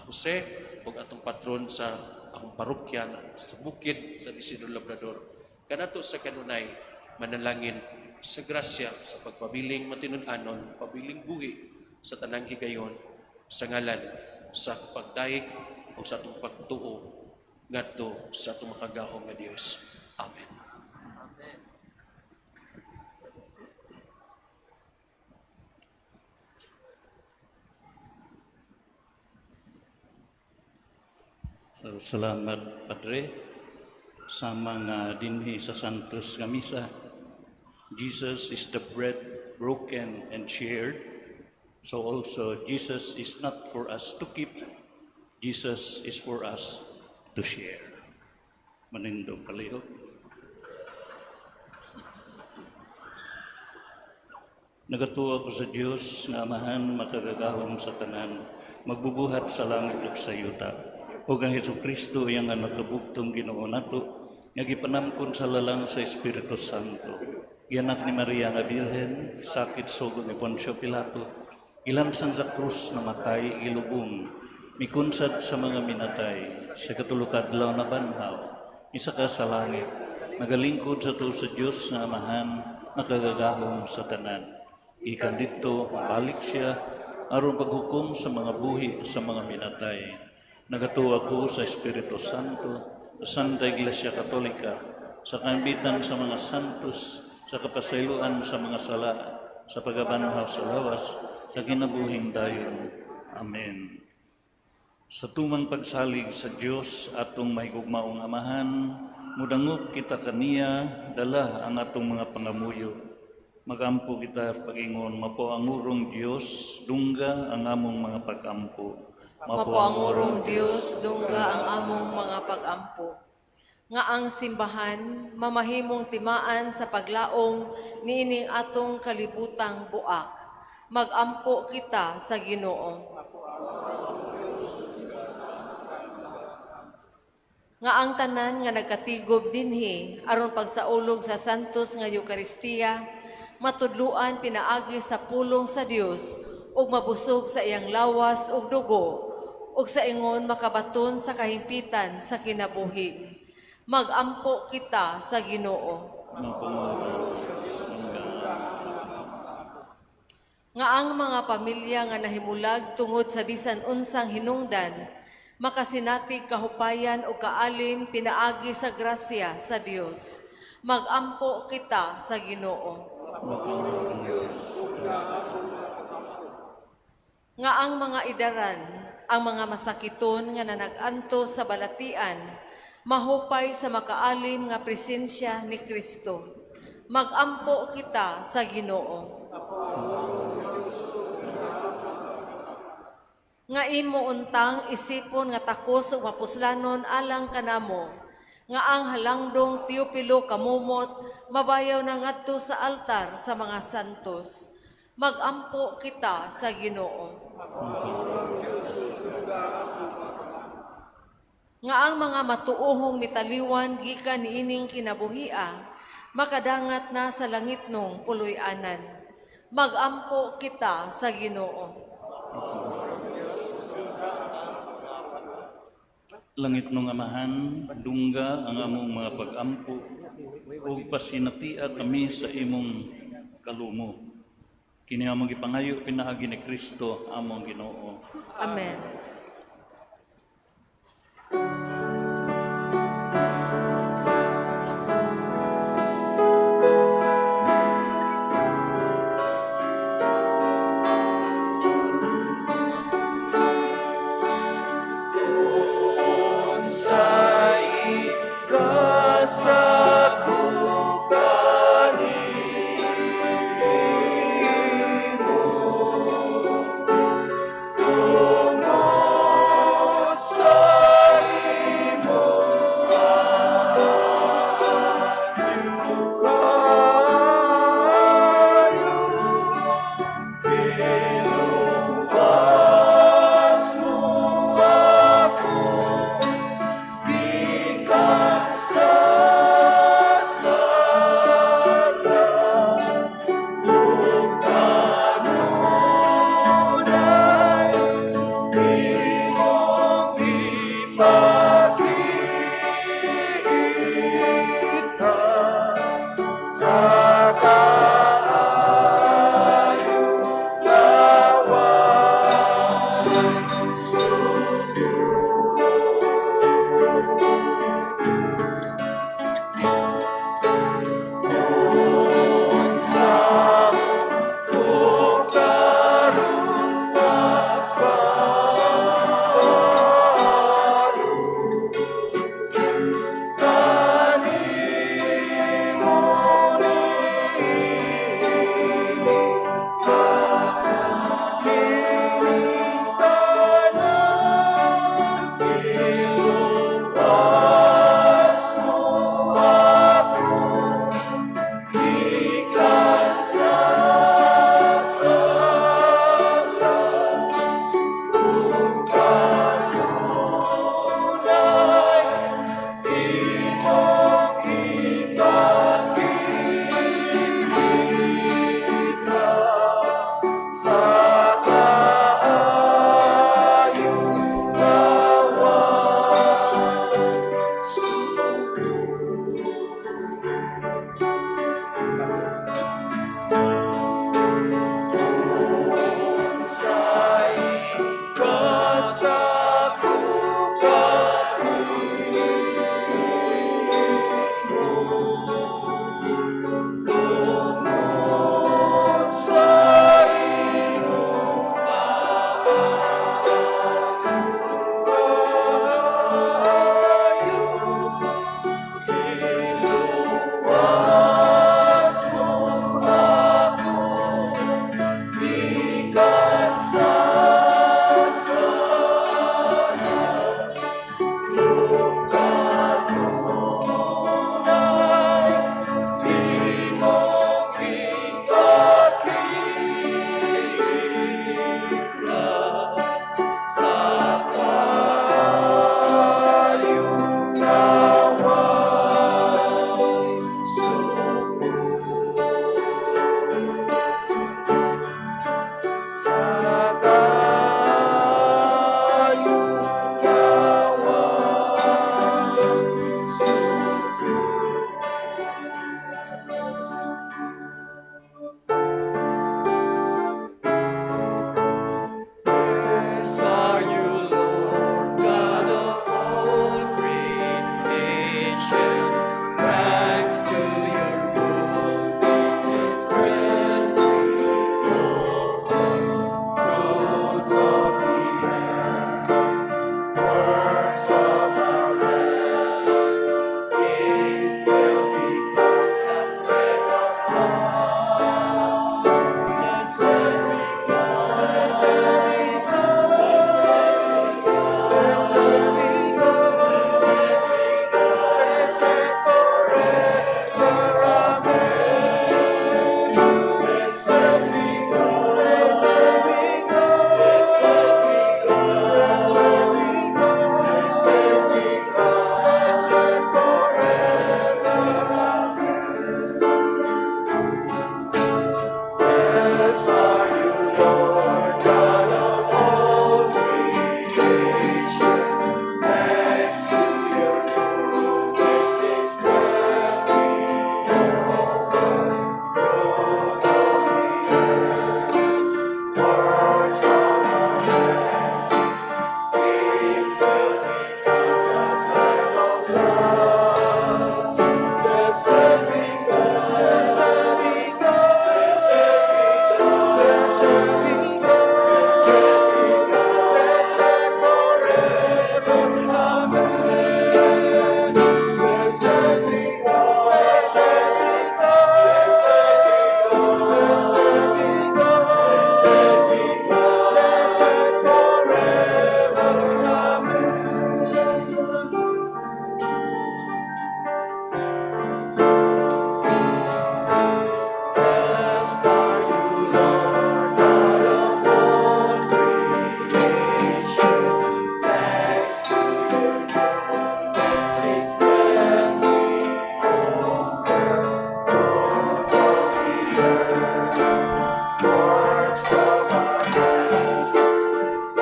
Jose, ug atong patron sa akong parokya sa bukid, San Isidro Labrador, kanato sa kanunay manalangin sa grasya sa pagpabiling matinud-anon, pabiling buhi. sa tanang higayon sa ngalan sa pagdayeg o sa atong pagtuo ngadto sa atong makagagahom nga Dios. Amen. Amen. So, salamat, Padre, sa mga dinhi sa Santos nga Misa. Jesus is the bread broken and shared. So also, Jesus is not for us to keep. Jesus is for us to share. Manindog palihog. Nagatuo ako sa Dios nga Amahan makagagahom sa tanan, magbubuhat sa langit ug sa yuta. Ug ang Hesus Kristo iyang anak kabugtong Ginoo nato, nga gipanamkon sa lalang sa Espiritu Santo. Gianak ni Maria nga Birhen, sakit sugo ni Poncio Pilato, gilansang sa krus, namatay, gilubong, mikunsad sa mga minatay, sa katulo ka adlaw nabanhaw, misaka sa langit, nagalingkod sa tuo sa Dios nga Amahan, makagagahom sa tanan. Gikan didto, balik siya, aron paghukom sa mga buhi sa mga minatay. Nagatuo ako sa Espiritu Santo, sa Santa Iglesia Katolika, sa kaimbitan sa mga santos, sa kapasayloan sa mga sala, sa pagabanhaw sa lawas, sa kinabuhing dayon. Amen. Sa tumang pagsalig sa Dios atong mahigugmaong Amahan, mudangop kita kaniya, dala ang atong mga pangamuyo. Magampo kita pag-ingon, Mapuang urong Dios, dungga ang among mga pagampo. Mapuang urong Dios, dungga ang among mga pagampo. Nga ang simbahan mamahimong timaan sa paglaom niining atong kalibutang buak. Magampo kita sa Ginoo. Nga ang tanan nga nagkatigob dinhi aron pagsaulog sa Santos nga Eukaristiya matudluan pinaagi sa pulong sa Dios ug mabusog sa iyang lawas ug dugo ug sa ingon makabaton sa kahimpitan sa kinabuhi. Magampo kita sa Ginoo. Nga ang mga pamilya nga nahimulag tungod sa bisan unsang hinungdan makasinatig kahupayan o kaalim pinaagi sa grasya sa Dios. Magampo kita sa Ginoo. Nga ang mga idaran, ang mga masakiton nga nanag-anto sa balatian, mahupay sa makaalim nga presensya ni Kristo. Magampo kita sa Ginoo. Nga imo untang isipon nga takos ug mapuslanon alang kanamo, nga ang halangdong Teopilo Camomot mabayaw na ngadto sa altar sa mga santos. Magampo kita sa Ginoo. Nga ang mga matuohong mitaliwan gikan niining kinabuhia makadangat na sa langitnong puloy-anan. Magampo kita sa Ginoo. Langitnong Amahan, dungga ang among mga pagampo ug pasinatia kami sa imong kalumo. Kini among gipangayo pinaagi ni Kristo among Ginoo. Amen. Unsay kasakupan nimo, tungod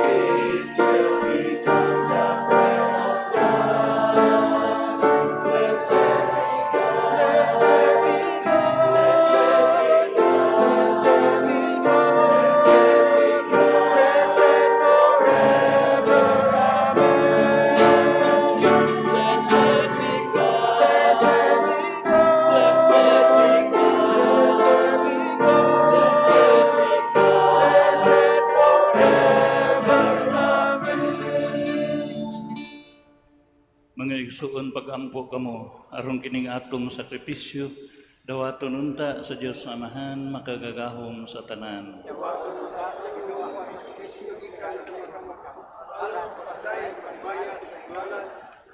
It will become the bread of life. Blessed be God, blessed be God, blessed be God, blessed be God, blessed be God, blessed forever. Amen. Blessed be God, blessed be God, blessed be God, blessed be God, blessed be God, blessed forever. Amen. Mga igsuon, pag-ampo kamo aron kining atong sakripisyo dawaton unta sa Dios Amahan makagagahom sa tanan. Dawaton unta sa Ginoo ang sakripisyo gikan sa imong kamot, alang sa pagdayeg ug pagbayad sa ngalan,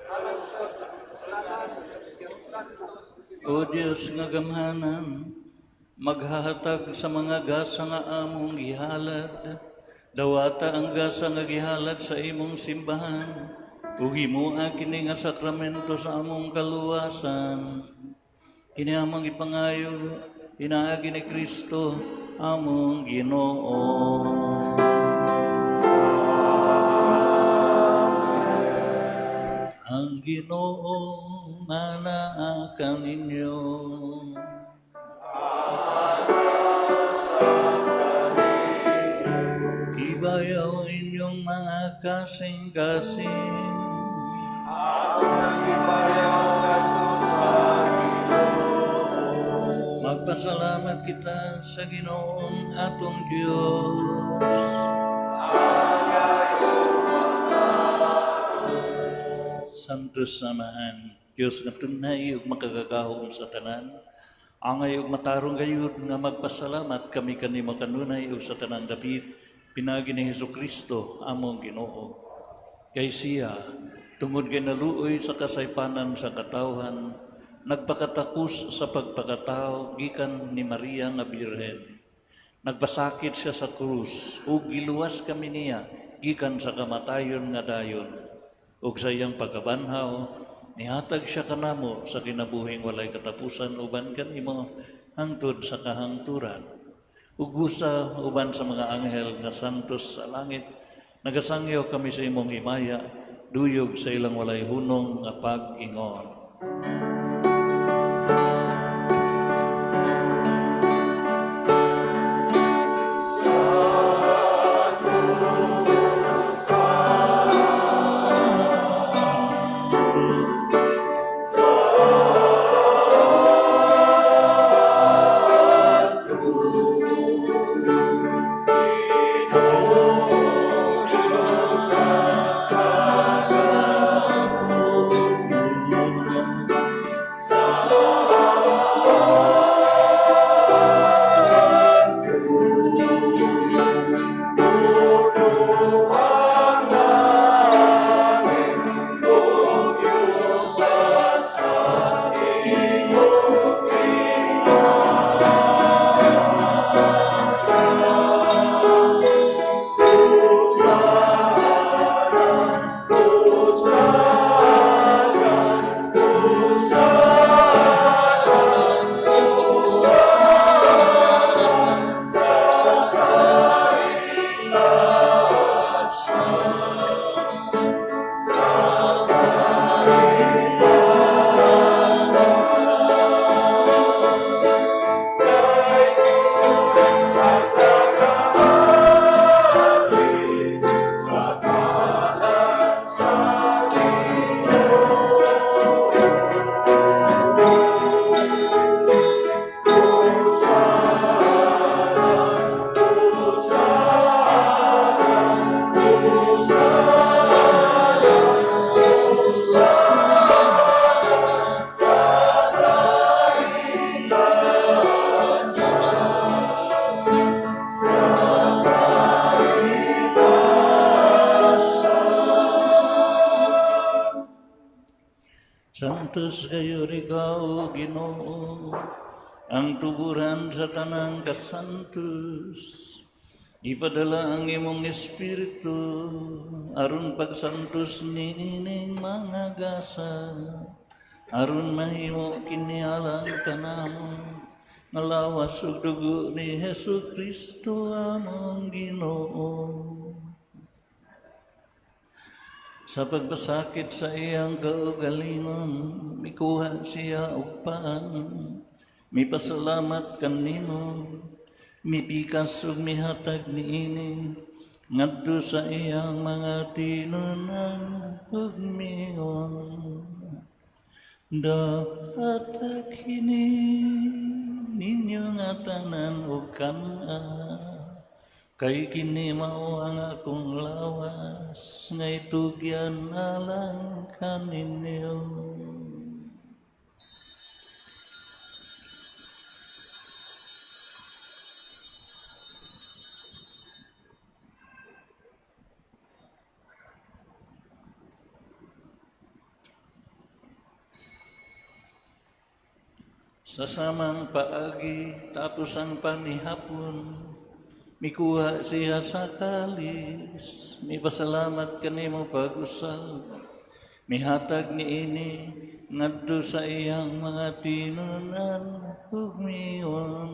alang usab sa atong kasalanan ug sa iyang santos. O Dios nga gamhanan, maghahatag sa mga gasa nga among gihalad, dawata ang gasa nga gihalad sa imong simbahan, ug himoa kini nga sakramento sa among kaluwasan. Kini among ipangayo, pinaagi ni Kristo among Ginoo. Ang Ginoo manaa kaninyo. Ibayaw inyong mga kasing-kasing. Ang ibayaw ngadto sa Ginoo. Magpasalamat kita sa Ginoong atong Diyos. Santos Amahan, Diyos nga tunay ug makagagahom sa tanan, angay ug matarong gayud nga magpasalamat kami kanimo kanunay ug sa tanang dapit, pinaagi ni Hesus Kristo among Ginoo. Kay siya, tungod kay naluoy sa kasaypanan sa katawhan, nagpakatakos sa pagpakatao gikan ni Maria nga Birhen. Nagpasakit siya sa krus ug giluwas kami niya gikan sa kamatayon nga dayon. Ug sa iyang pagkabanhaw, nihatag siya kanamo sa kinabuhing walay katapusan uban kanimo hangtod sa kahangturan. Ug busa uban sa mga anghel nga santos sa langit, nagasangyaw kami sa imong himaya, duyog sa ilang walay hunong nga pag-ingon. Santos kayo ikaw, Ginoo, ang tuguran sa tanang kasantos. Ipadala ang imong espiritu aron pagsantos niining mga gasa, aron mahimo kini alang kanamo. Nga lawas ug dugo ni Hesus Kristo among Ginoo. Sa pagpasakit sa iyang kaugalingon, mikuha siya og paan, mipasalamat kanimo, mipikas ug mihatag niini ngadto sa iyang mga tinun-an ug miingon: "Dawata kini ninyo nga tanan ug kan-a, kay kini mao ang akong lawas nga itugyan alang kaninyo." Sa samang paagi, tapos ang panihapon, mikuha siya sa kalis, mipasalamat kanimo pag-usab, mihatag niini ngadto sa iyang mga tinun-an ug miingon: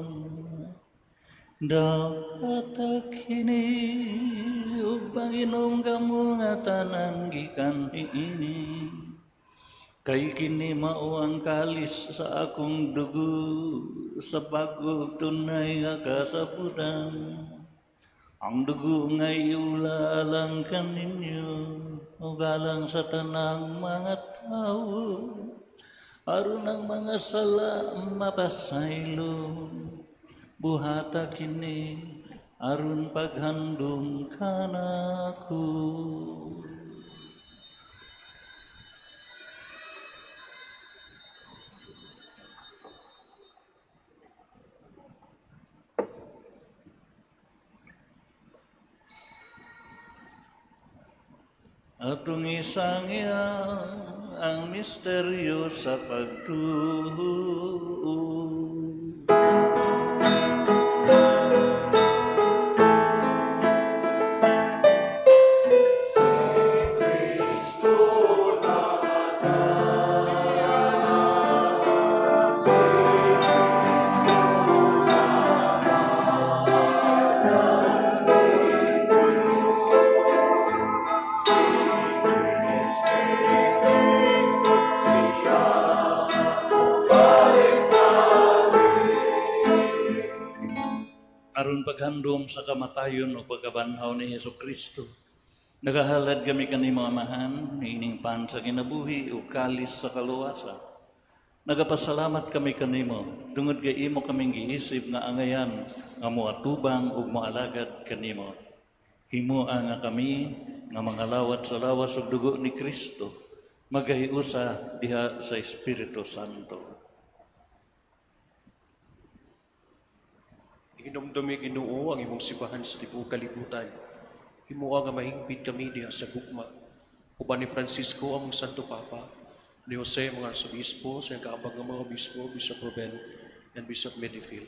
"Dawata kini ug panginom kamo nga tanan gikan niini, kay kini mao ang kalis sa akong dugo sa bag-o ug tunay nga kasabutan. Ang dugo nga iula alang kaninyo ug alang sa tanang mga tawo, aron ang mga sala mapasaylo. Buhata kini aron paghandom kanako." Atong isangiyang ang misteryo sa pagtuo. Aron paghandom sa kamatayon o pagkabanhaw ni Hesus Kristo, nagahalad kami kanimo, Amahan, niining pan sa kinabuhi o kalis sa kaluwasan. Nagapasalamat kami kanimo tungod kay imo kaming giisip nga angayan nga moatubang ug moalagad kanimo. Himoa nga kami nga mga lawat sa lawas ug dugo ni Kristo magahiusa diha sa Espiritu Santo. Hinumdumi, Ginoo, ang imong simbahan sa tibuok kalibutan. Himoa nga mahingpit kami diha sa gugma. Uban ni Francisco among Santo Papa, ni Jose mga Arsobispo, sa iyang kaabag nga mga obispo, Bishop Ruben and Bishop Medifil,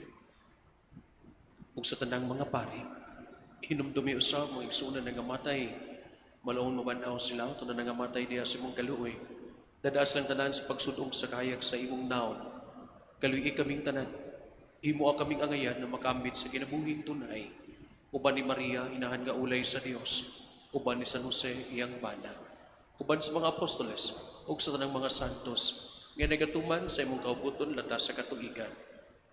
ug sa tanang mga pari. Hinumdumi usab mga igsuonan nangamatay, malaon mabanhaw sila, tanan nangamatay diha sa imong kaluoy. Dadaa silang tanan sa pagsud-ong sa kahayag sa imong nawong. Kaluy-i kaming tanan. Himoa kaming angayan na makamit sa kinabuhing tunay. Uban ni Maria, inahan nga ulay sa Dios. Uban ni San Jose, iyang bana. Uban sa mga apostoles, ug sa tanang mga santos, nga nagatuman sa imong kaubuton latas sa katuigan.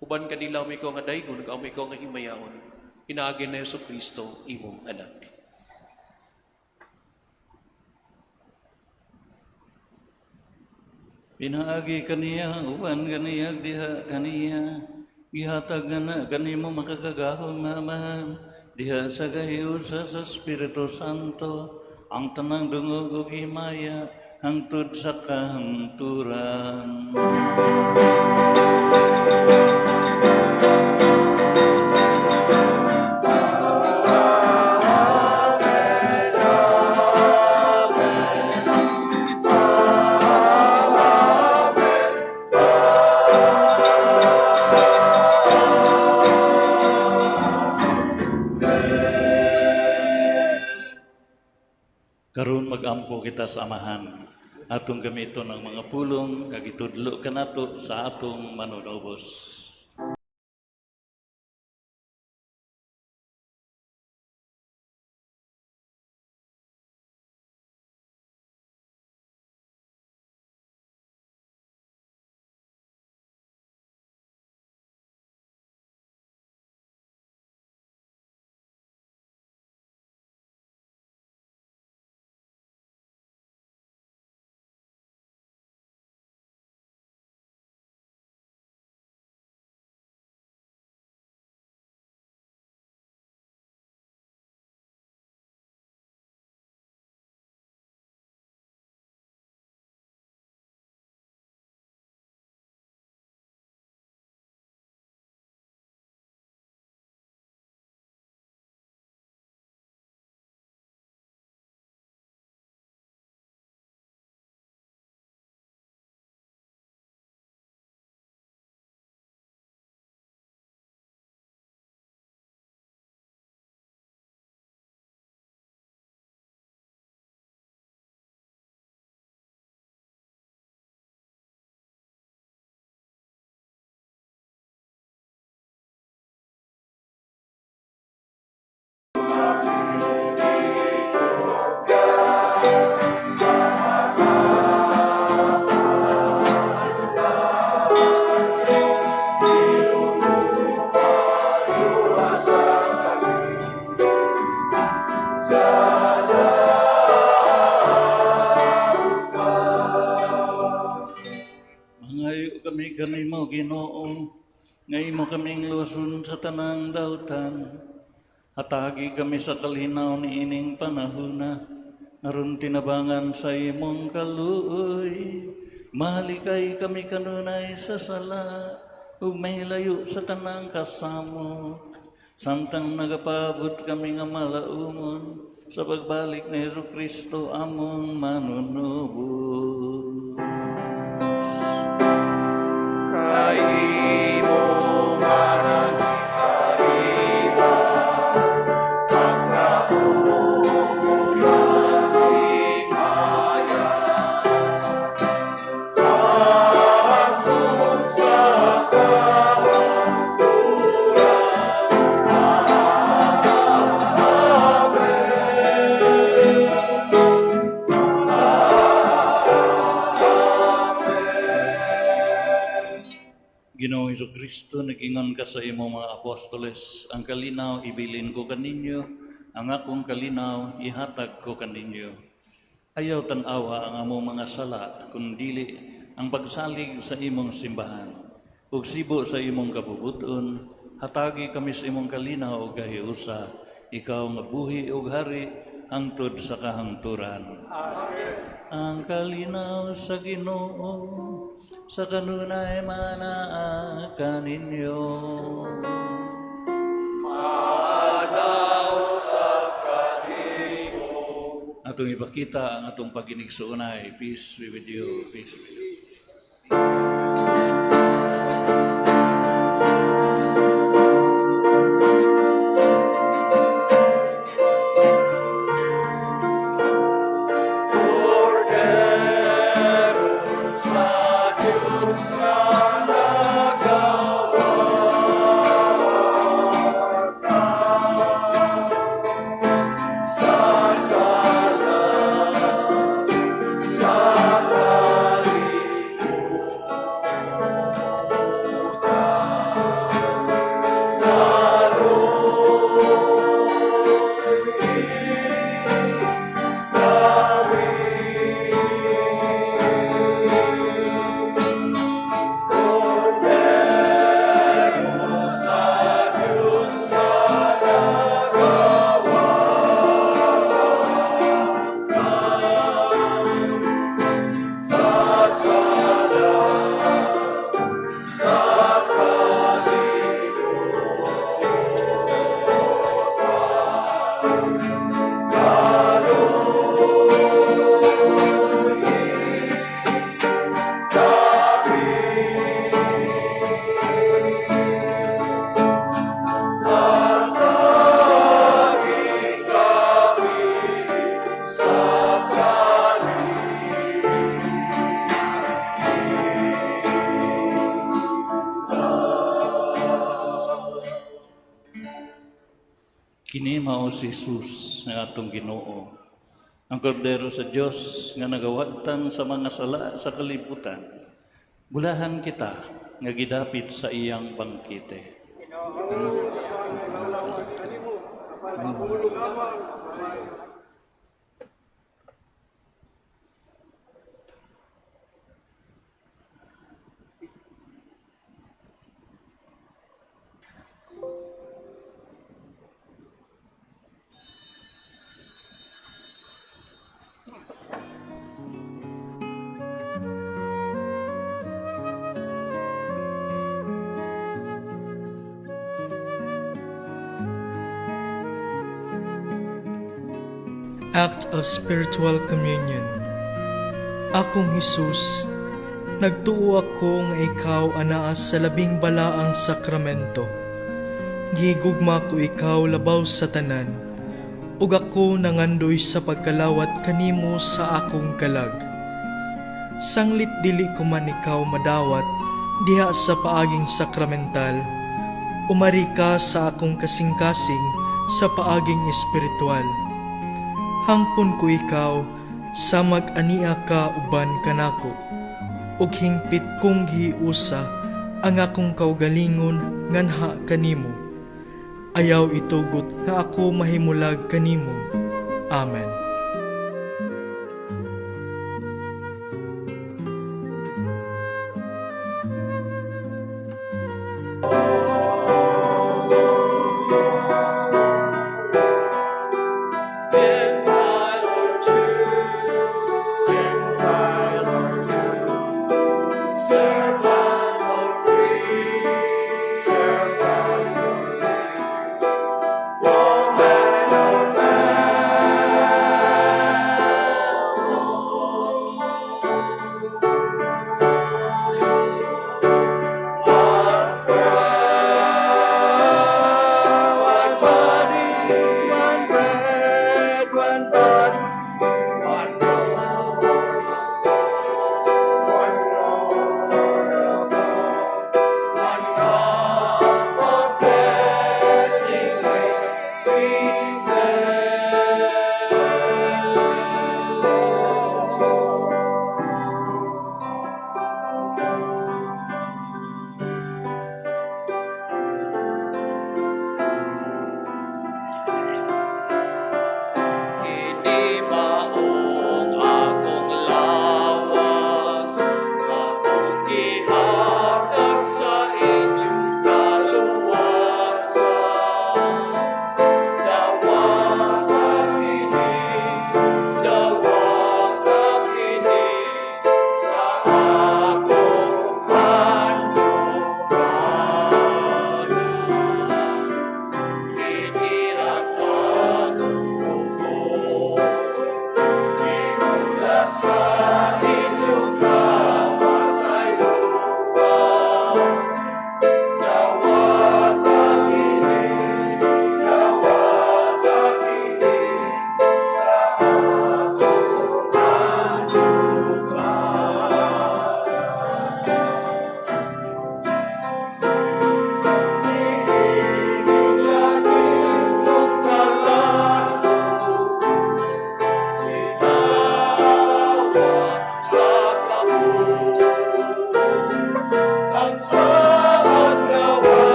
Uban kanila amo ikaw nga daygon, ug amo ikaw nga himayaon. Pinaagi ni Hesus Kristo, imong anak. Pinaagi kaniya, uban kaniya, diha kaniya, gihatag nga na kanimo makagagahom nga Amahan, diha sa kahiusa sa Espiritu Santo, ang tanang dungog ug himaya, hangtod sa kahangturan. Karon mag-ampo kita sa Amahan. Atong gamiton ang mga pulong nga gitudlo kanato sa atong manunubos. Nga imo kaming luwason sa tanang dautan. Hatagi kami sa kalinaw niining panahona, aron tinabangan sa imong kaluoy. Mahalikay kami kanunay sa sala, ug mahilayo sa tanang kasamok. Samtang nagapaabot kami nga malaumon sa pagbalik ni Hesus Kristo among manunubos. Kay imo man ang kaharian, ang gahom ug ang himaya, hangtod sa kahangturan. Amen. Amen. Ginoong Hesus Kristo, nag-ingon ka sa imong mga apostoles, "Ang kalinaw ibilin ko kaninyo, ang akong kalinaw ihatag ko kaninyo. Ayaw tan-awa ang among mga sala, kundili ang pagsalig sa imong simbahan. Ug sibo sa imong kabubuton, hatagi kami sa imong kalinaw ug kahiusa, ikaw nga buhi ug hari hangtod sa kahangturan." Amen. Ang kalinaw sa Ginoo sa kanunay manaa kaninyo. Manaw sa kanimo. Atong ipakita ang atong paginigsuonay. Peace be with you. Peace be with you. Kordero sa Diyos nga nagawata sa sala sa kalibutan. Kordero sa Diyos nga nagawata sa sala sa kalibutan. Daloy Hatagi kami sa kalibutan. Kini mao si Jesus nga atong Ginoo. Ang kordero sa Dios nga nagawagtang sa mga sala sa kalibutan. Bulahan kita nga gidapit sa iyang bangkete. Ginoo, kanimo, apan pagpulong lamang. Amen. Act of Spiritual Communion. Akong Hesus, nagtuo ako nga ikaw anaa sa labing balaang sakramento. Gigugma ko ikaw labaw sa tanan, ug ako nangandoy sa pagkalawat kanimo sa akong kalag. Sanglit dili ko man ikaw madawat diha sa paaging sakramental, umari ka sa akong kasing-kasing sa paaging espiritual. Hangpon ko ikaw sa mag-ania ka uban kanako, ug hingpit kong gihiusa ang akong kaugalingon nganha kanimo. Ayaw itugot nga ako mahimulag kanimo. Amen.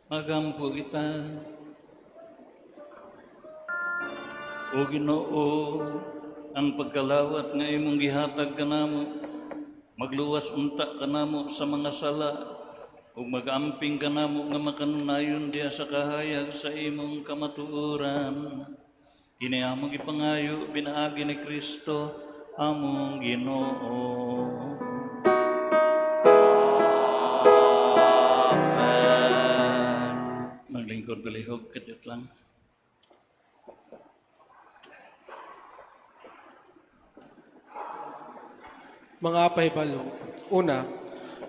Magampo kita. O Ginoo, ang pagkalawat nga imong gihatag kanamo, magluwas unta kanamo sa mga sala, ug magamping kanamo nga makanunayon diha sa kahayag sa imong kamatuoran. Kini among gipangayo pinaagi ni Kristo among Ginoo. Maglingkod palihog, kadiyot lang. Mga pahibalo. Una,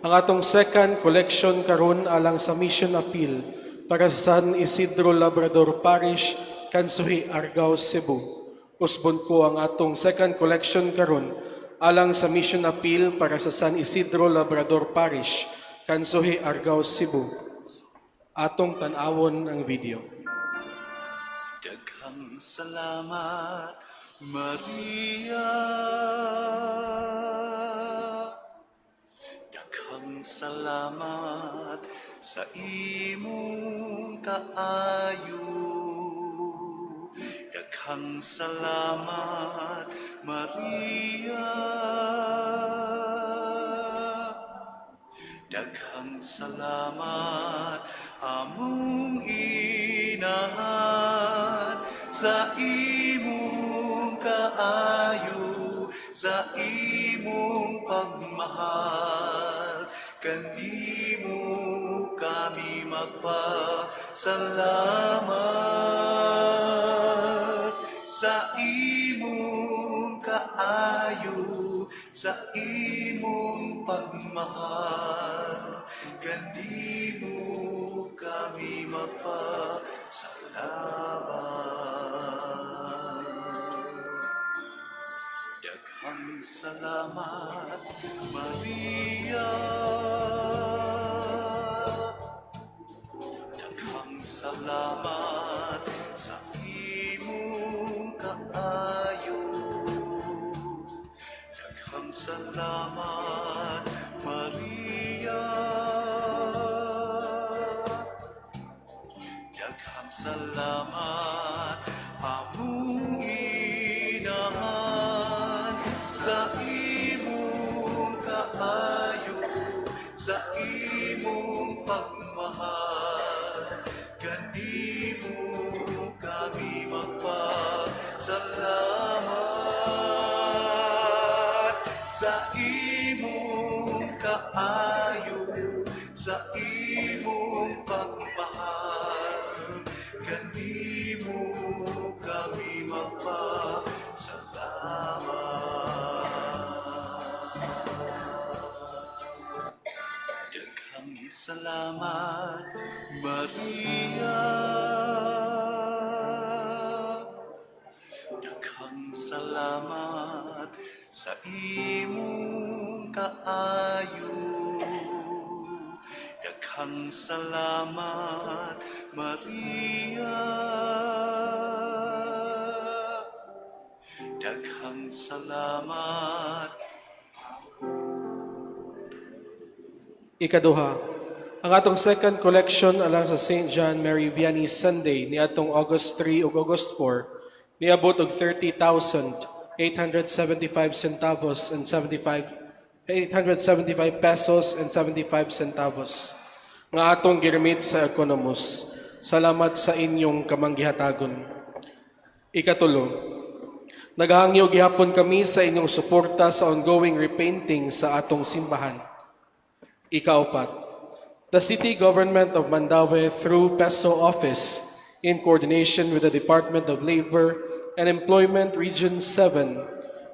ang atong second collection karon alang sa Mission Appeal para sa San Isidro Labrador Parish, Kansuhi, Argao, Cebu. Usbon ko ang atong second collection karon alang sa Mission Appeal para sa San Isidro Labrador Parish, Kansuhi, Argao, Cebu. Atong tan-awon ang video. Daghang salamat, Maria. Daghang salamat sa imong kaayo. Daghang salamat, Maria. Daghang salamat, among inahan, sa imong kaayo, sa imong pagmahal. Kanimo kami magpasalamat sa imong kaayo, sa imong pagmahal. Kanimo kami magpasalamat. Daghang salamat, Maria. Daghang salamat sa imong kaayo. Daghang salamat, Maria. Daghang salamat, among inahan, sa imong kaayo, sa imong pagmahal. Kanimo kami magpasalamat sa imong kaayo, sa imong pagmahal. Kanimo kami magpasalamat. Daghang salamat, Maria. Daghang salamat sa imong kaayo. Daghang salamat, Maria. Daghang salamat. Ikaduha, ang atong second collection alang sa St. John Mary Vianney Sunday ni atong August 3 ug August 4 niabot og 30,875 centavos and 75 875 pesos and 75 centavos nga atong giremit sa Economos. Salamat sa inyong kamanggihatagon. Ikatulo, naghahangyo gihapon kami sa inyong suporta sa ongoing repainting sa atong simbahan. Ikaapat, the City Government of Mandaue through PESO Office in coordination with the Department of Labor and Employment Region 7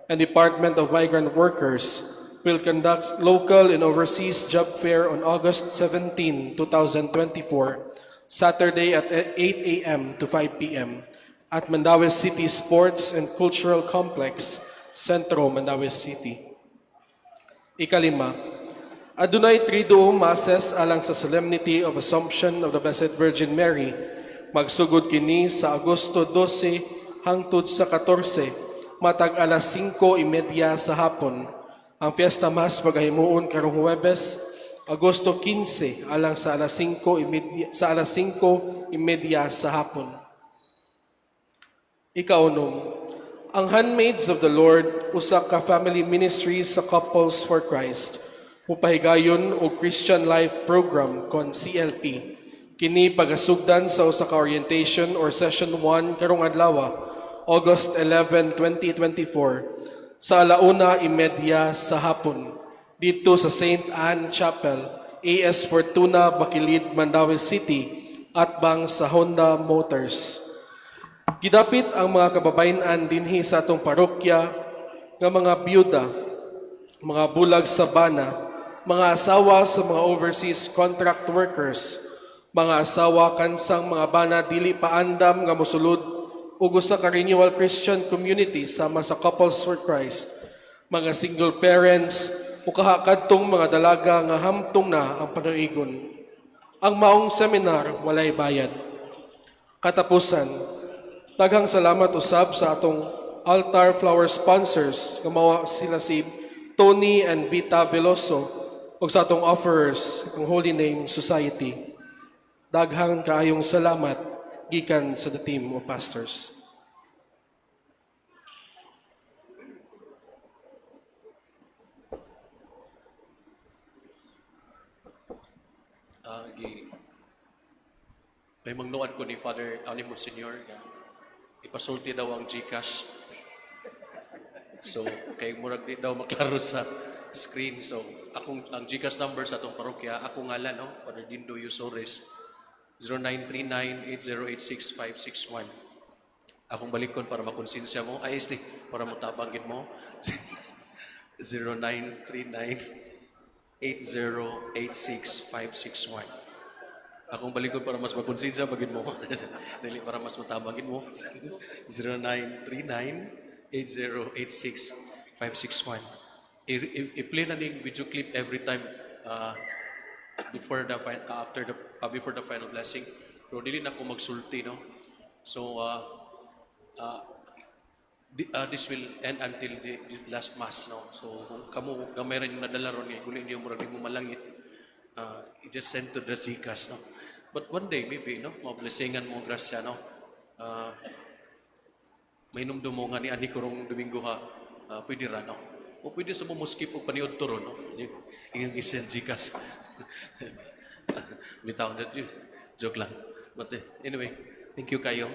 and Department of Migrant Workers will conduct local and overseas job fair on August 17, 2024, Saturday at 8 a.m. to 5 p.m. at Mandaue City Sports and Cultural Complex, Centro, Mandaue City. Ikalima, adunay Triduum Masses alang sa Solemnity of Assumption of the Blessed Virgin Mary. Magsugod kini sa Agosto 12 hangtod sa 14, matag alas 5:30 sa hapon. Ang Fiesta Mass pagahimuon karong Huwebes, Agosto 15, alang sa alas 5:30, sa alas 5:30 sa hapon. Ikaunom, ang Handmaids of the Lord, usa ka family ministry sa Couples for Christ, mupahigayon og Christian Life Program kon CLP. Kini pagasugdan sa usa ka orientation or session 1 karong adlaw, August 11, 2024, sa 1:30 sa hapon dito sa St. Anne Chapel, AS Fortuna, Bakilid, Mandaue City, atbang sa Honda Motors. Gidapit ang mga kababayen-an dinhi sa atong parokya nga mga byuda, mga bulag sa bana, mga asawa sa mga overseas contract workers, mga asawa kansang mga bana dili paandam nga mosulod ug usa ka renewal Christian community sama sa Couples for Christ, mga single parents o kaha kadtong mga dalaga nga hamtong na ang panuigon. Ang maong seminar walay bayad. Katapusan, daghang salamat usab sa atong altar flower sponsors nga mao sila si Tony and Vita Veloso ug sa atong offerers ang Holy Name Society. Daghang kaayong salamat gikan sa the team of pastors. Gi may mangnuan ko ni Father ani Monsignor nga ipasulti daw ang GCash. So kay murag di daw maklaro sa screen. So akong ang GCash number sa atong parokya, ako ngalan, no, Father Dindo Yusores, 0939-8086561. Akong balikon para makonsensya mo. Ay, este, para mo tabangin mo. 0939-8086561. Akong balikon para mas makonsensya pagin mo. Dili para mas matabangin mo. 0939-8086561. I-play na ning video clip every time before the after the before the final blessing. Pero dili na ko magsulti, no. So this will end until the last mass, no. So kung kamo gamay ra yung nadala ron, guli niyo murag di mo malangit, you just send to the GCash, no. But one day maybe, no, mablessingan mo grasya, no. May mo nga ni ani karong Domingo ha, pwede ra, no. O pwede sa mo mo skip og paniudto ron, no. Ingang i-send GCash. Bitaw na joke lang. But anyway, thank you kayo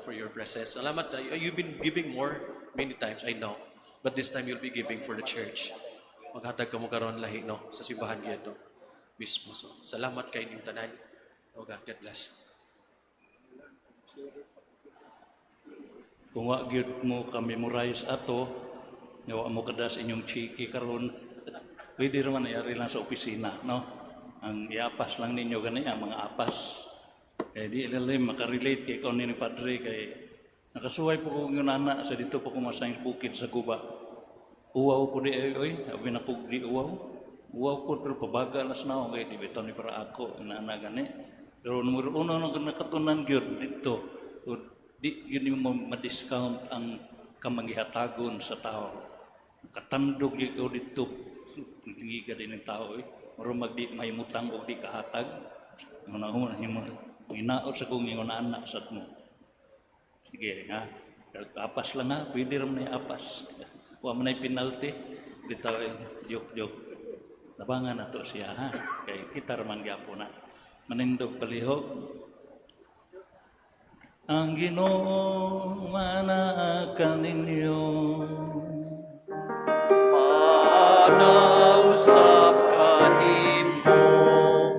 for your presence. Salamat. You've been giving more many times, I know. But this time you'll be giving for the church. Maghatag ka mo karon lahi, no, sa simbahan gyud, no, mismo. So, salamat kay inyong tanan. Oh God, God bless. Kung wa gyud mo ka-memorize ato, nga wa mo kada sa inyong chiki karon, pwede raman yari lang sa opisina, no? Ang iapas lang ninyo gani ang mga apas. Kay di ilalim makarelate kay ikaw ni Padre kay nakasuway po ko yung nana sa dito po ko masayang bukid sa guba. Uwaw ko di ay oy, abi na ko di uwaw. Uwaw ko pero pabaga las na kay di bitaw ni para ako nana gani. Pero numero uno nang nakatunan gyud dito, o di yun mo ma-discount ang kamanggihatagon sa tao. Katandog gyud ko dito, giga din ng tao eh. Murag magdi mahimutang og di kahatag. Una una himo hinaot sa kong ingon anak sad mo. Sige ha. Apas lang ha, pwede ra man na apas. Wa man nay penalty. Bitaw eh, joke joke. Labangan na to siya ha. Kay kita ra man gyapon na. Manindog palihog. Ang Ginoo manaa kaninyo. Manausap kanimo.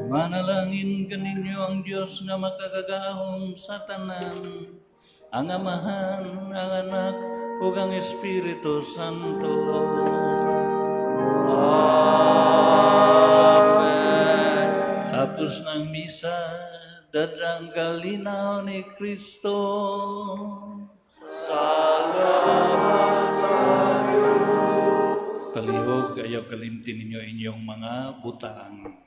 Manalangin kaninyo ang Dios nga makagagahom sa tanan, ang Amahan, ang Anak, ug ang Espiritu Santo. Amen. Tapos ng misa, dadang kalinaw ni Kristo. Salamat sa Palihog, ayaw kalimti ninyo inyong mga butang.